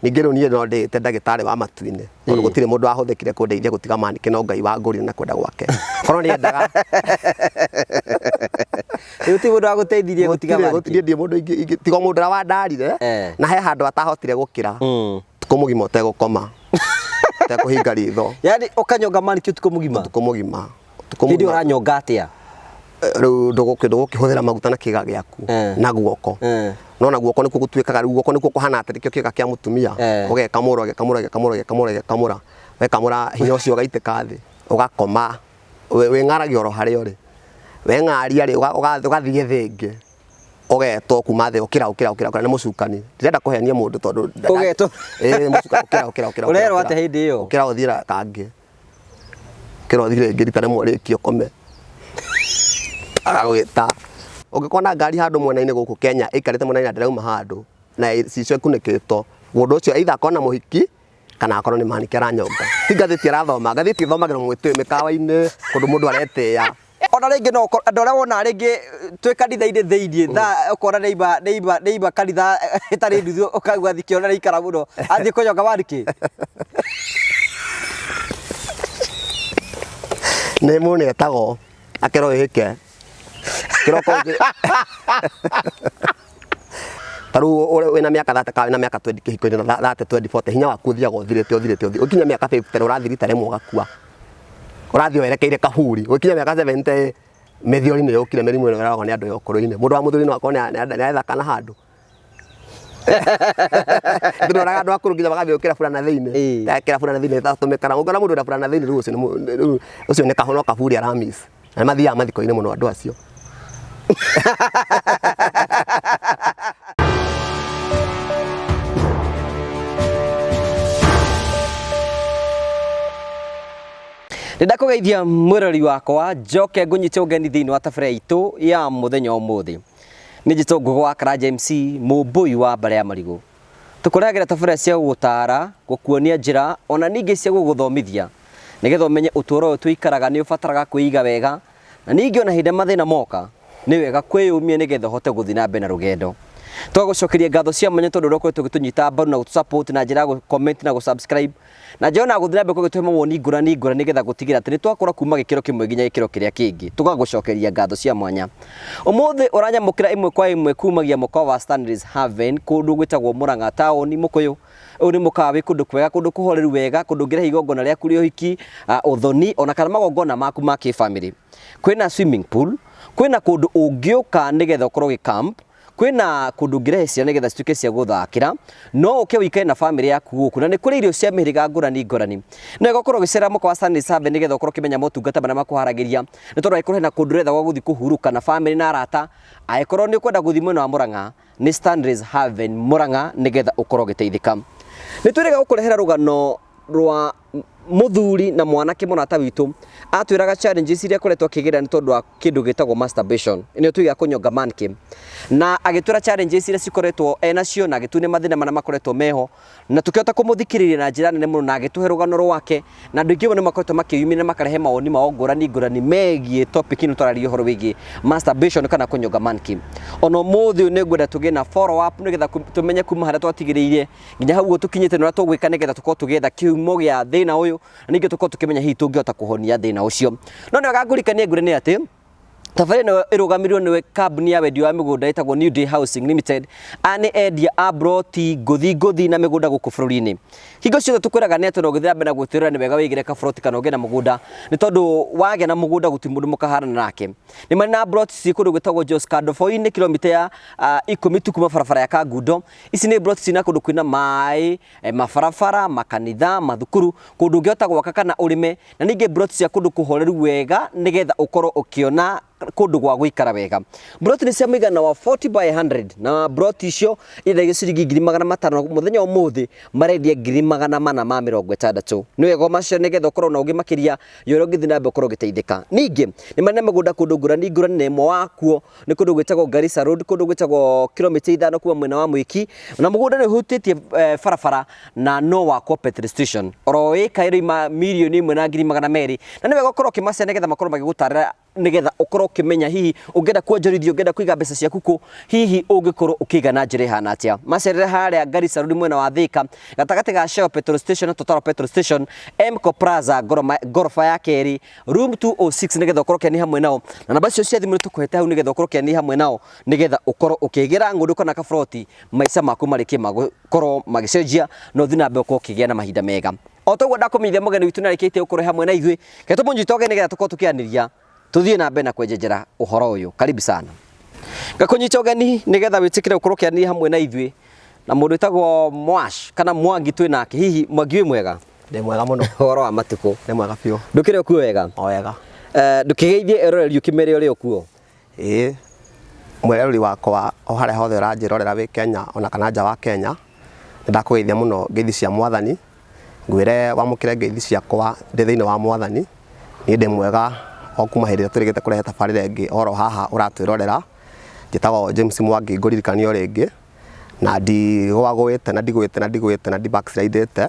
Ningĩ rĩu niĩ no ndĩĩte ndagĩtarĩ wa matu-inĩ tondũ gũtirĩ mũndũ wahũthĩkire kũndeithia gũtiga manĩkĩ no Ngai wangũrire na kwenda gwake. Korwo nĩ endaga Rĩu ti mũndũ wagũteithirie gũtiga gũtirĩ manĩkĩ? niĩ ndirĩ mũndũ tiga o mũndũ ũrĩa wandarire na he handũ atahotire gũkĩra ũtukũ mũgima ũtegũkoma ũtekũhinga ritho. Yaani ũkanyonga manĩkĩ ũtukũ mũgima? Ũtukũ mũgima. Ũtukũ Hĩndĩ ĩyo mũgima. ũranyonga atĩa? Rĩu ndũgũkĩhũthĩra maguta na kĩga gĩaku na guoko. No na guoko nĩkuo gũtuĩkaga rĩu guoko nĩkuo kũhana atĩrĩ kĩo kĩga kĩa mũtumia. Ũgekamũra ũgekamũra ũgekamũra ũgekamũra ũgekamũra. Wekamũra hinya ũcio ũgaitĩka thĩ ũgakoma. Wĩng'aragia oro harĩa ũrĩ. Weng'aria rĩ ũgathiĩ thĩ ĩngĩ. Ũgetwo kuma thĩ ũkĩra ũkĩra ũkĩra ũkĩra nĩ mũcukani. Ndirenda kũhenia mũndũ tondũ Ũgetwo? Ĩĩ mũcukani ũkĩra ũkĩra ũkĩra. Ũrerwo atĩa hĩndĩ ĩyo? Ũkĩra ũthiĩ kangĩ. Kĩrothi rĩngĩ rita rĩmwe rĩki ũkome. Agagwĩta. Ũngĩkona ngari handũ mwena-inĩ gũkũ Kenya ĩikarĩte mwena-inĩ na ndĩrauma handũ na icicio ikunĩkĩtwo, mũndũ ũcio either akorwo na mũhiki kana akorwo nĩ manĩke aranyonga. Ti ngathĩti arathoma, ngathĩti ĩthomagĩrwo mĩkawa-inĩ kũndũ mũndũ aretĩĩa. Ona rĩngĩ no ũkorwo andũ arĩa wonaga rĩngĩ twĩ kanitha-inĩ thĩiniĩ thaa ũkona nĩiba nĩiba nĩiba kanitha ĩtarĩ nuthu ũkaigua thikĩona nĩ ikara mũno athiĩ kũnyonga manĩkĩ. Nĩ mũndũ etagwo akerwo wĩhĩke kĩroko ta rĩu wĩna mĩaka 30 kana wĩna mĩaka 20 kĩhiko-inĩ na 30 20 40 hinya waku ũthiaga ũthirĩte ũthirĩte ũthirĩte ũkinya mĩaka 50 ũrathiĩ rita rĩmwe ũgakua. Ũrathiĩ werekeire kaburi ũgĩkinya mĩaka 70 mĩthiori nĩ yũkire mĩrimũ ĩno ĩroragwo nĩ andũ ya ũkũrũ-inĩ. Mũndũ wa mũthuri no akorwo nĩ aretha kana handũ. Ndĩroraga andũ akũrũ nginya magathiĩ gwĩkĩra burana thĩinĩ. Ekĩra burana thĩinĩ ĩtatũmĩkaga. Ũngĩona mũndũ wĩna burana thĩinĩ rĩu ũcio nĩ no kaburi ara miss. Na nĩ mathiaga mathiko-inĩ mũno andũ acio. Nĩndakũgeithia mwĩrori wakwa njoke ngũnyite ũgeni thĩinĩ wa tabarĩra itũ ya mũthenya ũmũthĩ. Nĩ njĩtwo Ngũgũ wa Karanja MC mũmbũi wa mbarĩ ya marigũ. Tũkũrehagĩra tabarĩra cia gũgũtaara, gũkuonia njĩra ona ningĩ cia gũgũthomithia nĩgetha ũmenye ũtũũro ũyũ tũikaraga nĩ ũbataraga kwĩiga wega na ningĩ ona hĩndĩ ĩrĩa mathĩna moka nĩ wega kwĩyũmia nĩgetha ũhote gũthiĩ na mbere na rũgendo. Tũgagũcokeria ngatho cia mwanya tondũ ũrĩa ũkoretwo ũgĩtũnyita mbaru na gũtũ support na njĩra ya gũ comment na gũ subscribe na njĩra ona ya gũthiĩ na mbere gũgĩtũhe mawoni ngũrani ngũrani nĩgetha gũtigĩrĩra atĩ nĩ twakũra kuma gĩkĩro kĩmwe nginya gĩkĩro kĩrĩa kĩngĩ. Tũgagũcokeria ngatho cia mwanya. Ũmũthĩ ũranyamũkĩra ĩmwe kwa ĩmwe kumagia mũkawa wa Stanley's Haven kũndũ gwĩtagwo Mũrang'a taũni Mũkũyũ. Ũyũ nĩ mũkawa wĩ kũndũ kwega, kũndũ kũhoreru wega, kũndũ ũngĩrehe igongona rĩaku rĩa ũhiki, ũthoni ona kana magongona maku ma kĩbamĩrĩ. Kwĩna swimming pool, kwĩna kũndũ ũngĩũka nĩgetha ũkorwo ũgĩ camp, kwĩna kũndũ ũngĩrehe ciana nĩgetha cituĩke cia gũthakĩra, no ũke ũikare na bamĩrĩ yaku gũkũ na nĩ kũrĩ irio cia mĩhĩrĩga ngũrani ngũrani. Nĩ wega ũkorwo ũgĩcerera mũkawa wa Stanley's Haven nĩgetha ũkorwo ũkĩmenya motungata marĩa makũharagĩria, nĩ tondũ angĩkorwo hena kũndũ ũretha gwa gũthiĩ kũhurũka na bamĩrĩ na arata, angĩkorwo nĩ ũkwenda gũthiĩ mwena wa Mũrang'a, nĩ Stanley's Haven Murang'a nĩgetha ũkorwo ũgĩteithĩka. Nĩ twĩrĩga gũkũrehera rũgano rwa mũthuri na mwanake mũrata witũ atwĩraga challenges iria akoretwo akĩgerera nĩ tondũ wa kĩndũ gĩtagwo masturbation nĩyo tuiga kũnyonga manke na agĩtwĩra challenges iria cikoretwo enacio na agĩtuonia mathĩna marĩa makoretwo meho na tũkĩhota kũmũthikĩrĩria na njĩra nene mũno na agĩtũhe rũgano rwake na andũ aingĩ mũno nĩ makoretwo makĩyumĩria na makarehe mawoni mao ngũrani ngũrani megiĩ topic ĩno tũrarĩria ũhoro wĩgiĩ masturbation kana kũnyonga manki. Ona ũmũthĩ ũyũ nĩ ngwenda tũgĩe na follow up nĩgetha tũmenye kuma harĩa twatigĩrĩire nginya hau ũguo tũkinyĩte na ũrĩa tũgwĩka nĩgetha tũkorwo tũgĩetha kĩhumo gĩa thĩna ũyũ na ningĩ tũkorwo tũkĩmenya hihi tũngĩhota kũhonia thĩna ũcio. No nĩ wega ngũririkanie ngwĩre nĩ atĩ Tabarĩra ĩno ĩrũgamĩrĩirwo nĩ kambuni ya wendia wa mĩgũnda ĩtagwo New Day Housing Limited. Aya nĩ endia a mburoti ngũthi ngũthi na mĩgũnda gũkũ bũrũri-inĩ. Hingo ciothe tũkwĩraga nĩ atĩ ona ũngĩthiĩ na mbere na gwĩtĩrĩra nĩ wega wĩigĩre kaburoti kana ũgĩe na mũgũnda nĩ tondũ wagĩa na mũgũnda gũtirĩ mũndũ mũkaharana nake. Nĩ marĩ na mburoti ciĩ kũndũ gwĩtagwo Jos Kandoboinĩ kilomita ya ikũmi tu kuma barabara ya Kangundo. Ici nĩ mburoti ciĩna kũndũ kwĩna maĩ, mabarabara, makanitha, mathukuru, kũndũ ũngĩhota gwaka kana ũrĩme na ningĩ mburoti cia kũndũ kũhoreru wega nĩgetha ũkorwo ũkĩona kũndũ gwa gũikara wega. Mburoti nĩ cia mũigana wa 40 by 100 na mburoti icio irendagio ciringi 500,000 na mũthenya wa ũmũthĩ marendia 460,000. Nĩ wega ũmacione nĩgetha ũkorwo na ũgĩ makĩria ya ũrĩa ũngĩthiĩ na mbere ũkorwo ũgĩteithĩka. Ningĩ nĩ marĩ na mĩgũnda kũndũ ngũrani ngũrani na ĩmwe wakuo nĩ kũndũ gwĩtagwo Garissa Road, kũndũ gwĩtagwo kilomita 5 kuma mwena wa Mwiki, na mũgũnda nĩ ũhutĩtie barabara na no wakwo petrol station. Oro ĩka ĩroima 1,200,000 na nĩ wega ũkorwo ũkĩmacera nĩgetha makorwo magĩgũtarĩra Nĩgetha ũkorwo ũkĩmenya hihi ũngĩenda kuonjorithia, ũngĩenda kũiga mbeca ciaku kũ, hihi ũngĩkorwo ũkĩiga na njĩra ĩhana atĩa. Macerere harĩa Garissa Road mwena wa Thika, gatagatĩ ga Shell petrol station na Total petrol station, Mco Plaza ngoroba ya kerĩ, room 206, nĩgetha ũkorwo ũkĩania hamwe nao. Na namba icio cia thimũ nĩ tũkũhete hau nĩgetha ũkorwo ũkĩania hamwe nao, nĩgetha ũkorwo ũkĩgĩra ng'ũndũ kana kaburoti, maica maku marĩkie magũkorwo magĩcenjia na ũthiĩ na mbere ũkorwo ũkĩgĩa na mahinda mega. O toguo ndakũmenyithia, mũgeni witũ nĩarĩkĩtie gũkorwo hamwe na ithuĩ. Reke tũmũnyite ũgeni nĩgetha tũkorwo tũkĩanĩria, tũthiĩ na mbere na kwenjenjera ũhoro ũyũ. Karibu sana. Ngakũnyita ũgeni nĩgetha wĩtĩkĩre gũkorwo ũkĩanĩria hamwe na ithuĩ na mũndũ wĩtagwo Mwash kana Mwangi twĩ nake. Hihi Mwangi, wĩ mwega? Ndĩ mwega mũno. Ũhoro wa matukũ? Nĩ mwega biũ. Ndũkĩrĩ okuo wega? O wega. Ndũkĩgeithie eroreri, ũkĩmere ũrĩa ũkuo. Ĩĩ, mwĩroreri wakwa o harĩa hothe ũranjĩrorera wĩ Kenya ona kana nja wa Kenya, nĩ ndakũgeithia mũno ngeithi cia Mwathani, ngwĩre wamũkĩre ngeithi ciakwa ndĩ thĩinĩ wa Mwathani. Niĩ ndĩ mwega o kuma hĩndĩ ĩrĩa tũrĩgĩte kũrehe tabarĩra ĩngĩ oro haha ũratwĩrorera. Njĩtagwo James Mwangi, ngũririkanie o rĩngĩ, na ndigwagwĩte na ndigwĩte na ndigwĩte na ndi backslidĩte.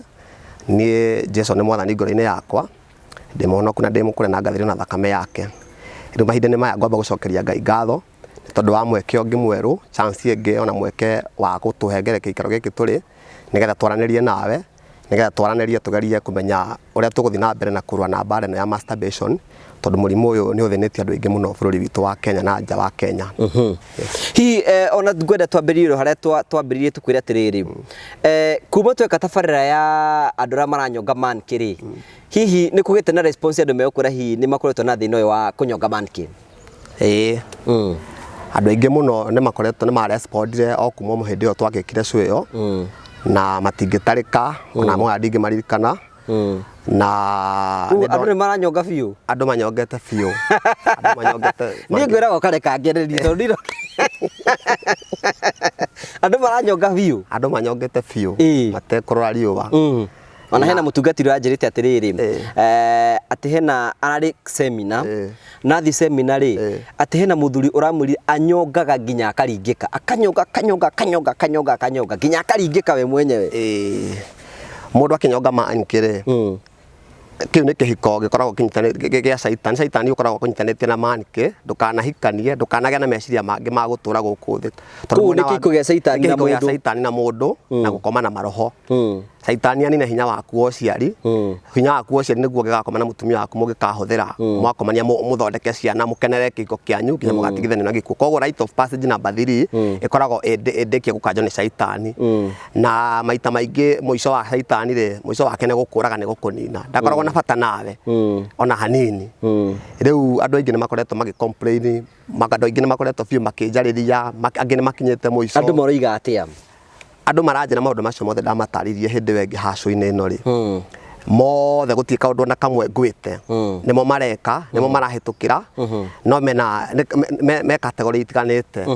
Niĩ Jesũ nĩ Mwathani ngoro-inĩ yakwa, ndĩ mũhonoku na ndĩ mũkũre na ngatherio na thakame yake. Rĩu mahinda-inĩ maya ngwamba gũcokeria Ngai ngatho nĩ tondũ wa mweke ũngĩ mwerũ, chance ĩngĩ ona mweke wa gũtũhengere gĩikaro gĩkĩ tũrĩ, nĩgetha twaranĩrie nawe, nĩgetha twaranĩrie tũgerie kũmenya ũrĩa tũgũthiĩ na mbere na kũrũa na mbara ĩno ya masturbation, tondũ mũrimũ ũyũ nĩ ũthĩnĩtie andũ aingĩ mũno bũrũri witũ wa Kenya na nja wa Kenya. Hihi ona ngwenda twambĩrĩrie harĩa twambĩrĩirie, tũkwĩre atĩrĩrĩ, kuma tweka tabarĩra ya andũ arĩa maranyonga monkey rĩ, hihi nĩ kũgĩte na response, andũ megũkwĩra hihi nĩ makoretwo na thĩna ũyũ wa kũnyonga monkey? Ĩĩ, andũ aingĩ mũno nĩ makoretwo nĩ marespondire o kuma hĩndĩ ĩyo twagĩkire show ĩyo, na matingĩtarĩka ona amwe aya ndingĩmaririkana na Rĩu andũ nĩ maranyonga biũ? Andũ manyongete biũ, andũ manyongete. Niĩ ngwĩraga ũkareka ngererie tondũ ndiro andũ maranyonga biũ. Andũ manyongete biũ matekũrora riũa. Ona hena mũtungatĩri ũranjĩrĩte atĩrĩrĩ, atĩ hena ararĩ seminar, na athiĩ seminar rĩ, atĩ hena mũthuri ũramwĩrire anyongaga nginya akaringĩka, akanyonga, akanyonga, akanyonga, akanyonga, akanyonga nginya akaringĩka we mwenyewe. Ĩĩ. Mũndũ akĩnyonga monkey rĩ, kĩu nĩ kĩhiko gĩkoragwo kĩnyitanĩte gĩa caitani. Caitani ũkoragwo kũnyitanĩtie na monkey. Ndũkanahikanie, ndũkanagĩe na meciria mangĩ ma gũtũra gũkũ thĩ. Tondũ Kũu nĩ mwena wa- kĩhiko gĩa caitani nĩ na kĩhiko gĩa mũndũ. Caitani na mũndũ na gũkoma na maroho. Caitani anine hinya waku wa ũciari. Hinya waku wa ũciari nĩguo ũngĩgakoma na mũtumia waku, mũngĩkahũthĩra mwakomania, mũthondeke ciana, mũkenere kĩhiko kĩanyu nginya mũgatigithanio na gĩkuũ. Koguo rite of passage number 3 ĩkoragwo ĩndĩkie gũkanjwo nĩ caitani, na maita maingĩ mũico wa caitani rĩ, mũico wake nĩ gũkũraga, nĩ gũkũnina. Ndakoragwo na bata nawe ona hanini. Rĩu andũ aingĩ nĩ makoretwo magĩ complain, andũ aingĩ nĩ makoretwo biũ makĩnjarĩria, angĩ nĩ makinyĩte mũico. Andũ maroiga atĩa? Andũ maranjĩra maũndũ macio mothe ndamatarĩirie hĩndĩ ĩyo ĩngĩ hacũ-inĩ ĩno rĩ, mothe gũtirĩ kaũndũ ona kamwe ngwĩte. Nĩmo mareka, nĩmo marahĩtũkĩra, no mena me category itiganĩte,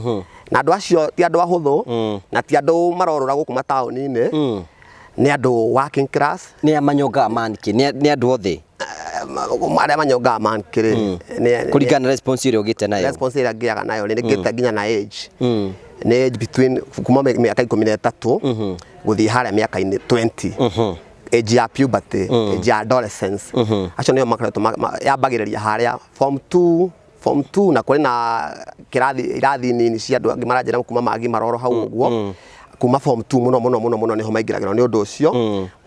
na andũ acio ti andũ ahũthũ na ti andũ marorũra gũkũ mataũni-inĩ, nĩ andũ working class. Nĩ a manyongaga monkey? Nĩ andũ othe? Arĩa manyongaga monkey rĩ, Kũringana na response ĩrĩa ũgĩte nayo. Response ĩrĩa ngĩaga nayo rĩ, nĩ ngĩte nginya na age, nĩ age between kuma mĩaka 13 gũthiĩ harĩa mĩaka-inĩ 20, age ya puberty, age ya adolescence. Acio nĩo makoretwo yambagĩrĩria harĩa form 2, form 2, na kũrĩ na kĩrathi, irathi nini cia andũ angĩ maranjĩra kuma magimara oro hau ũguo. Kuma form 2 mũno mũno mũno mũno nĩho maingĩragĩrwo nĩ ũndũ ũcio.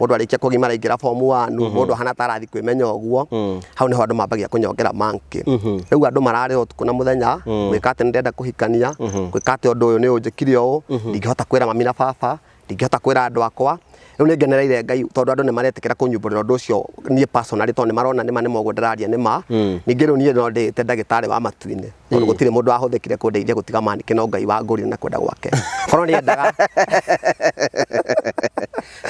Mũndũ arĩkia kũgimara, aingĩra form 1, mũndũ ahana ta arathiĩ kwĩmenya ũguo, hau nĩho andũ mambagia kũnyongera monkey. Rĩu andũ mararĩra ũtukũ na mũthenya, gwĩka atĩ nĩ ndĩrenda kũhikania, gwĩka atĩ ũndũ ũyũ nĩ ũnjĩkire ũũ, ndingĩhota kwĩra mami na baba, ndingĩhota kwĩra andũ akwa. Rĩu nĩ ngenereire Ngai tondũ andũ nĩ maretĩkĩra kũnyumbũrĩra ũndũ ũcio niĩ personally, tondũ nĩ marona nĩma nĩma ũguo ndĩraria nĩma. Ningĩ rĩu niĩ no ndĩĩte ndagĩtarĩ wa matu-inĩ, tondũ gũtirĩ mũndũ wahũthĩkire kũndeithia gũtiga monkey no Ngai wangũrire na kwenda gwake, korwo nĩ endaga.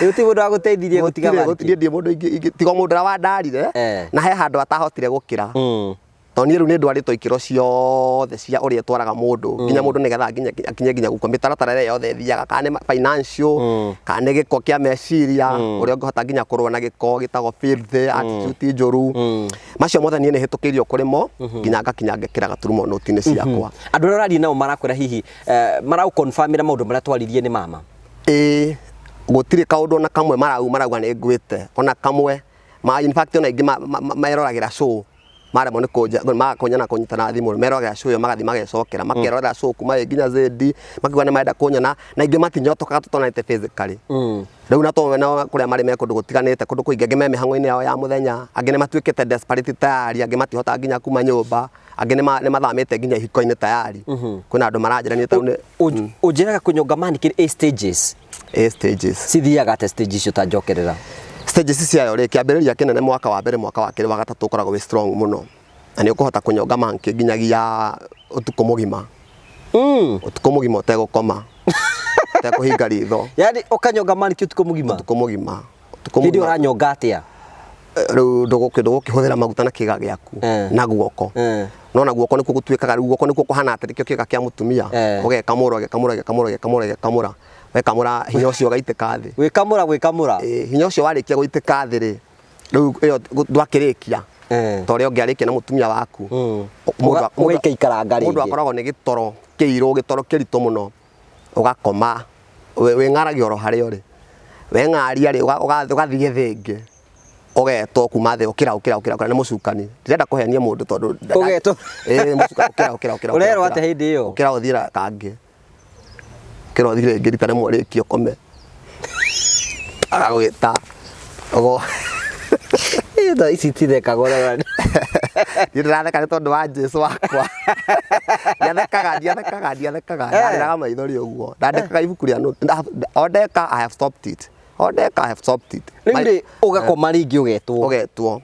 Rĩu ti mũndũ wagũteithirie gũtiga Gũtirĩ, monkey? Niĩ ndirĩ mũndũ tiga o mũndũ ũrĩa wandarire na he handũ atahotire gũkĩra, tondũ niĩ rĩu nĩ ndwarĩtwo ikĩro ciothe cia ũrĩa ĩtwaraga mũndũ nginya mũndũ nĩgetha akinye nginya gũkua, mĩtaratara ĩrĩa yothe ĩthiaga, kana nĩ financial, kana nĩ gĩko kĩa meciria, ũrĩa ũngĩhota nginya kũrũa na gĩko gĩtagwo filthy attitude njũru. Macio mothe niĩ nĩ hĩtũkĩirio kũrĩ mo nginya ngakinya ngekĩra gaturumo noti-inĩ ciakwa. Andũ arĩa ũraria nao marakwĩra hihi maraũconfirmĩra maũndũ marĩa twaririe nĩ mama? Ĩĩ, gũtirĩ kaũndũ ona kamwe marauga nĩ ngwĩte ona kamwe ma. In fact, ona aingĩ meroragĩra show. Maremwo nĩ kũnja maga kũnyona kũnyitana thimũ, merorera show ĩyo, magathiĩ magecokera, makerorera show kuma ĩ nginya Z, makiuga nĩ marenda kũnyona, na ingĩ matinyotokaga tũtonanĩte physically. Rĩu na to na kũrĩa marĩ me kũndũ gũtiganĩte, kũndũ kũingĩ, angĩ me mĩhang'o-inĩ yao ya mũthenya, angĩ nĩ matuĩkĩte desperate tayari, angĩ matihotaga nginya kuma nyũmba, angĩ nĩ mathamĩte nginya ihiko-inĩ tayari. Kwĩna andũ maranjĩra niĩ tondũ nĩ Ũnjĩraga kũnyonga mannequin ĩ stages? Ĩ stages. Cithiaga atĩa stage icio, ta njokerera? Stages ciayo rĩ, kĩambĩrĩria kĩnene mwaka wa mbere, mwaka wa kerĩ, wa gatatũ ũkoragwo wĩ strong mũno, na nĩ ũkũhota kũnyonga monkey nginyagia ũtukũ mũgima. Ũtukũ mũgima ũtegũkoma, ũtekũhinga ritho. Yani ũkanyonga mannequin ũtukũ mũgima? Ũtukũ mũgima, ũtukũ Hĩndĩ ĩyo mũgima. Ũranyonga atĩa? Rĩu ndũgũkĩhũthĩra maguta na kĩga gĩaku na guoko. No na guoko nĩkuo gũtuĩkaga, rĩu guoko nĩkuo kũhana atĩ nĩkĩo kĩga kĩa mũtumia. Ũgekamũra, ũgekamũra, ũgekamũra, ũgekamũra, ũgekamũra, wekamũra, hinya ũcio ũgaitĩka thĩ. Gwĩkamũra, gwĩkamũra. Ĩĩ, hinya ũcio warĩkia gũitĩka thĩ rĩ, rĩu ĩyo ndwakĩrĩkia ta ũrĩa ũngĩarĩkia na mũtumia waku. Ũgaikaikaranga Mũndũ rĩngĩ. Akoragwo nĩ gĩtoro kĩirũ, gĩtoro kĩritũ mũno, ũgakoma, wĩng'aragia oro harĩa ũrĩ. Weng'aria rĩ, ũgathiĩ thĩ ĩngĩ, ũgetwo kuma thĩ, ũkĩra, ũkĩra, ũkĩra, ũkĩra, nĩ mũcukani. Ndirenda kũhenia mũndũ tondũ Ũgetwo? Ĩĩ, mũcukani, ũkĩra, ũkĩra, ũkĩra. Ũrerwo Ũkĩra. Atĩa hĩndĩ ĩyo? Ũkĩra ũthiĩ na kangĩ. Ũkĩra ũthiĩ rĩngĩ rita rĩmwe rĩki ũkome. Agagwĩta. Ũgo Tha ici itithekagwo na Niĩ ndĩratheka nĩ tondũ wa Jesu wakwa. Ndiathekaga, ndiathekaga, ndiathekaga. Ndarĩraga maithori ũguo. Ndandĩkaga ibuku rĩa note. O ndeka, I have stopped it. O ndeka, I have stopped it. Rĩu rĩ, ũgakoma rĩngĩ, ũgetwo? Ũgetwo.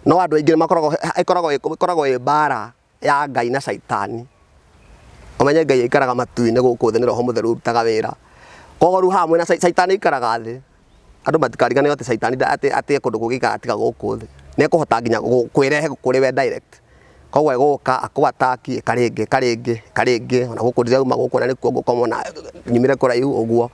No andũ aingĩ makoragwo ĩkoragwo ĩ mbara ya Ngai na Caitani. Ũmenye Ngai aikaraga matu-inĩ, gũkũ thĩ nĩ Roho Mũtheru ũrutaga wĩra. Koguo rĩu haha mwena Caitani aikaraga thĩ. Andũ matikariganĩrwo atĩ Caitani atĩ e kũndũ kũngĩ aikaraga tiga gũkũ thĩ. Nĩ ekũhota nginya kwĩrehe kũrĩ we direct. Koguo egũka akũ attack, ĩka rĩngĩ, ĩka rĩngĩ, ĩka rĩngĩ, ona gũkũ ndĩrauma gũkũ na nĩkuo ngũkoma ona nyumire kũraihu ũguo.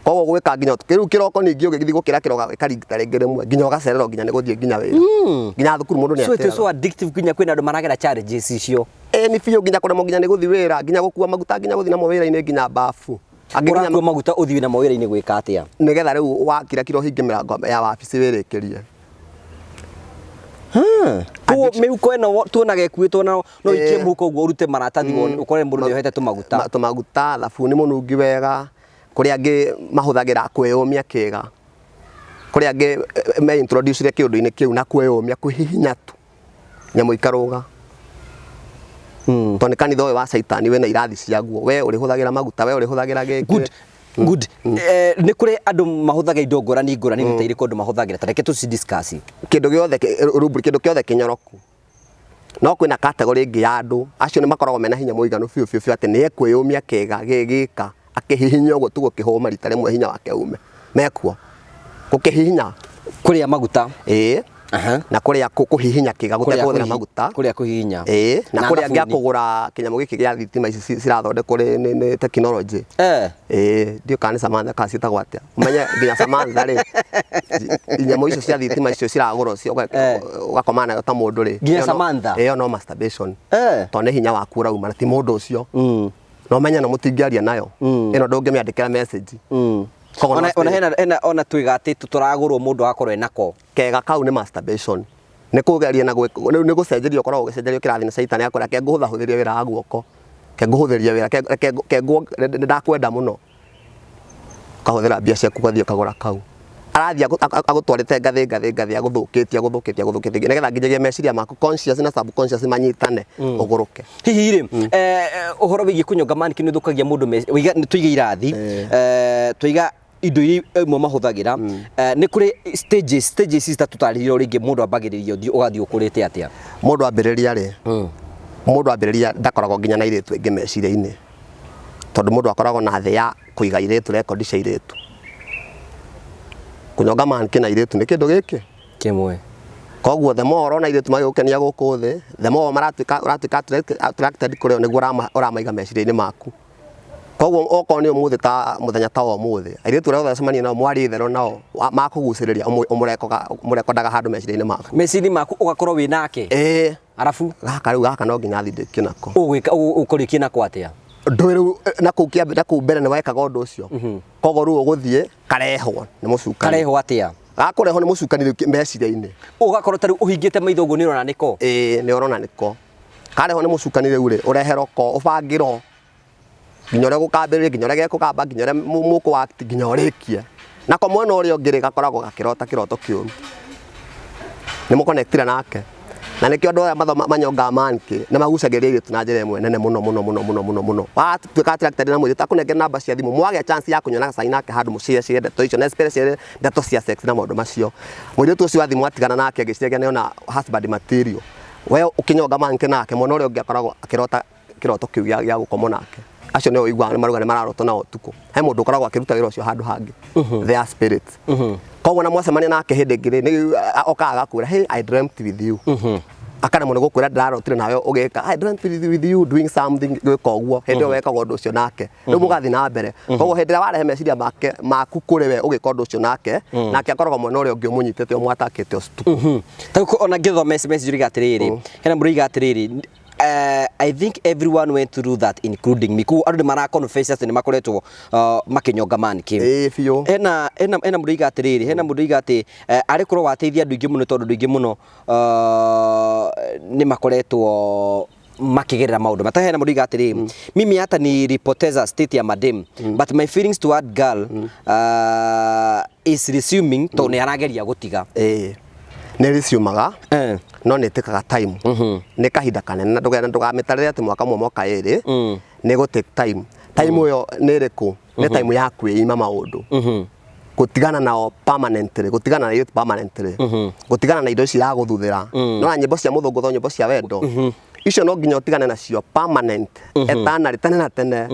Koguo gwĩka nginya rĩu kĩroko, ningĩ ũgĩthiĩ gũkĩra kĩroko ĩkarigita rĩngĩ rĩmwe nginya ũgacererwo nginya nĩ gũthiĩ nginya wĩra. Nginya thukuru mũndũ nĩ So it is atĩraga. so addictive nginya kwĩna andũ maragera challenges icio. Ĩĩ nĩ biũ, nginya kũremwo nginya nĩ gũthiĩ wĩra, nginya gũkua maguta nginya gũthiĩ namo wĩra-inĩ, nginya bafu. Angĩ nginya Ũrakua maguta ũthiĩ namo wĩra-inĩ gwĩka atĩa? Nĩgetha rĩu wakira kira ũhinge mĩrango ya wabici wĩrĩkĩrie. Koguo mĩhuko ĩno tuonaga ĩkuĩtwo na no ikie mũhuko ũguo, ũrute maratathi, ũkore mũndũ nĩ ohete tũmaguta. Tũmaguta, thabuni mũnungi wega, kũrĩ angĩ mahũthagĩra kwĩyũmia kĩga. Kũrĩ angĩ me introduce kĩũndũ-inĩ kĩu na kwĩyũmia, kwĩhihinya tu, nyamũ ikarũga. Tondũ nĩ kanitha ũyũ wa Caitani wĩna irathi ciaguo, we ũrĩhũthagĩra maguta, we ũrĩhũthagĩra gĩkĩ. Good. Good. Nĩ kũrĩ andũ mahũthagĩra indo ngũrani ngũrani, nĩ ta irĩkũ andũ mahũthagĩra? Ta reke tũci discuss. Kĩndũ gĩothe rubricant, kĩndũ gĩothe kĩnyoroku. No kwĩna category ĩngĩ ya andũ, acio nĩ makoragwo mena hinya mũiganu biũ biũ biũ atĩ nĩ ekwĩyũmia kĩga gĩgĩka, akĩhihinya ũguo tu gũkĩhũma rita rĩmwe hinya wake ume. Mekuo. Gũkĩhihinya. Kũrĩa maguta. Ĩĩ. Na kũrĩa kũhihinya kĩga gũtekũhũthĩra maguta. Kũrĩa kũhihinya. Ĩĩ. Na kũrĩa angĩ a kũgũra kĩnyamũ gĩkĩ gĩa thitima ici cirathondekwo nĩ technology. Ĩĩ, ndiũĩ kana nĩ Samantha kana ciĩtagwo atĩa. Ũmenye nginya Samantha rĩ, nyamũ icio cia thitima icio ciragũrwo cio ũgakoma nayo ta mũndũ rĩ. Nginya Samantha? Ĩyo no masturbation. Tondũ nĩ hinya waku ũrauma na ti mũndũ ũcio. Na ũmenye no mũtingĩaria nayo. Ĩno ndũngĩmĩandĩkĩra message. Koguo ona hena ona twĩgatĩ tũragũrwo mũndũ agakorwo enako. Kega kau nĩ masturbation. Nĩ kũgeria na rĩu nĩ gũcenjerio, ũkoragwo ũgĩcenjerio kĩrathi na caitani akwĩra ke ngũhũthahũthĩrie wĩra wa guoko, ke ngũhũthĩrie wĩra, ke nĩ ndakwenda mũno. Ũkahũthĩra mbia ciaku ũgathiĩ ũkagũra kau. Arathiĩ agũtwarĩte ngathĩ ngathĩ ngathĩ, agũthũkĩtie, agũthũkĩtie, agũthũkĩtie, nĩgetha nginyagia meciria maku conscious na subconscious manyitane, ũgũrũke. Hihi rĩ, ũhoro wĩgiĩ kũnyonga mannequin nĩ ũthũkagia mũndũ tũige irathi, tũiga indo iria imwe mahũthagĩra, nĩ kũrĩ stages ici tatũtarĩrie o rĩngĩ, mũndũ ambagĩrĩria ũthiĩ ũgathiĩ ũkũrĩte atĩa? Mũndũ ambĩrĩria rĩ, mũndũ ambĩrĩria ndakoragwo nginya na airĩtu aingĩ meciria-inĩ, tondũ mũndũ akoragwo na thĩ ya kũiga airĩtu, rekondi cia airĩtu. Kũnyonga mannequin na airĩtu nĩ kĩndũ gĩkĩ kĩmwe. Koguo the more ũrona airĩtu magĩgũkenia gũkũ thĩ, the more maratuĩka ũratuĩka attracted kũrĩ o, nĩguo ũramaiga meciria-inĩ maku. Koguo okorwo nĩ ũmũthĩ, ta mũthenya ta wa ũmũthĩ, airĩtu arĩa othe wacemania nao, mwarie itherũ nao, makũgucĩrĩria, ũmũrekondaga handũ meciria-inĩ maku. Meciria maku ũgakorwo wĩ nake. Ĩĩ. Arabu Gaka rĩu gaka no nginya thiĩ ndĩkie nako. Ũgwĩka ũkũrĩkia nako atĩa? Ndũĩ rĩu na kũu kĩambi, na kũu mbere nĩ wekaga ũndũ ũcio. Koguo rĩu ũgũthiĩ karehwo nĩ mũcukani. Karehwo atĩa? Gakũrehwo nĩ mũcukani rĩu meciria-inĩ. Ũgakorwo ta rĩu ũhingĩte maitho ũguo nĩ ũrona nĩko. Ĩĩ, nĩ ũrona nĩko. Karehwo nĩ mũcukani rĩu rĩ, ũreherwo ko, ũbangĩrwo nginya ũrĩa gũkambĩrĩria, nginya ũrĩa gekũgamba, nginya ũrĩa mũkũ act, nginya ũrĩkie. Nako mwena ũrĩa ũngĩ rĩ, gakoragwo gakĩrota kĩroto kĩũru. Nĩ mũkonectire nake. Na nĩkĩo andũ aya mathoma manyongaga monkey nĩ magucagĩrĩria airĩtu na njĩra ĩmwe nene mũno mũno mũno mũno mũno mũno. Watuĩka attracted na mũirĩtu akũnengere namba cia thimũ, mwagĩa chance ya kũnyua na gacai nake handũ mũshare share ndeto icio na especially ndeto cia sex na maũndũ macio. Mũirĩtu ũcio wa thimũ atigana nake agĩciragia nĩona husband material. We ũkĩnyonga monkey nake mwena ũrĩa ũngĩ akoragwo akĩrota kĩroto kĩu gĩa gũkomwo nake. Acio nĩo ũiguaga nĩ marauga nĩ mararotwo nao ũtukũ. He mũndũ ũkoragwo akĩruta wĩra ũcio handũ hangĩ. Their spirits. Koguo na mwacemania nake hĩndĩ ĩngĩ rĩ, nĩ okaga agakwĩra, hey, I dreamt with you. Akaremwo nĩ gũkwĩra ndĩrarotire nawe ũgĩka, I dreamt with you doing something, gwĩka ũguo. Hĩndĩ ĩyo wekaga ũndũ ũcio nake. Rĩu mũgathiĩ na mbere. Koguo hĩndĩ ĩrĩa warehe meciria make maku kũrĩ we ũgĩka ũndũ ũcio nake, nake akoragwo mwena ũrĩa ũngĩ ũmũnyitĩte ũmwatakĩte ũtukũ. Ta rĩu ona ngĩthoma message ũraiga atĩrĩrĩ, hena mũndũ ũraiga atĩrĩrĩ, I think everyone went through that including me. Koguo andũ nĩ mara confess atĩ nĩ makoretwo makĩnyonga mannequin. Ĩĩ biũ. Hena hena hena mũndũ ũiga atĩrĩrĩ, hena mũndũ ũiga atĩ arĩ korwo wateithia andũ aingĩ mũno tondũ andũ aingĩ mũno nĩ makoretwo makĩgerera maũndũ mata. Hena mũndũ ũiga atĩrĩrĩ, mimi hata nilipoteza state ya madem, but my feelings toward girl is resuming tondũ nĩ arageria gũtiga. Ĩĩ. Nĩ rĩciumaga no nĩ ĩtĩkaga time. Nĩ kahinda kanene na ndũgamĩtarĩre atĩ mwaka ũmwe mwaka ĩrĩ, nĩ gũ take time. Time ĩyo nĩ ĩrĩkũ? Nĩ time ya kwĩima maũndũ. Gũtigana nao permanently, gũtigana na airĩtu permanently. Gũtigana na indo ici iragũthuthĩra. Nĩwona nyĩmbo cia mũthũngũtho, nyĩmbo cia wendo. Icio no nginya ũtigane nacio permanent, eternally, tene na tene.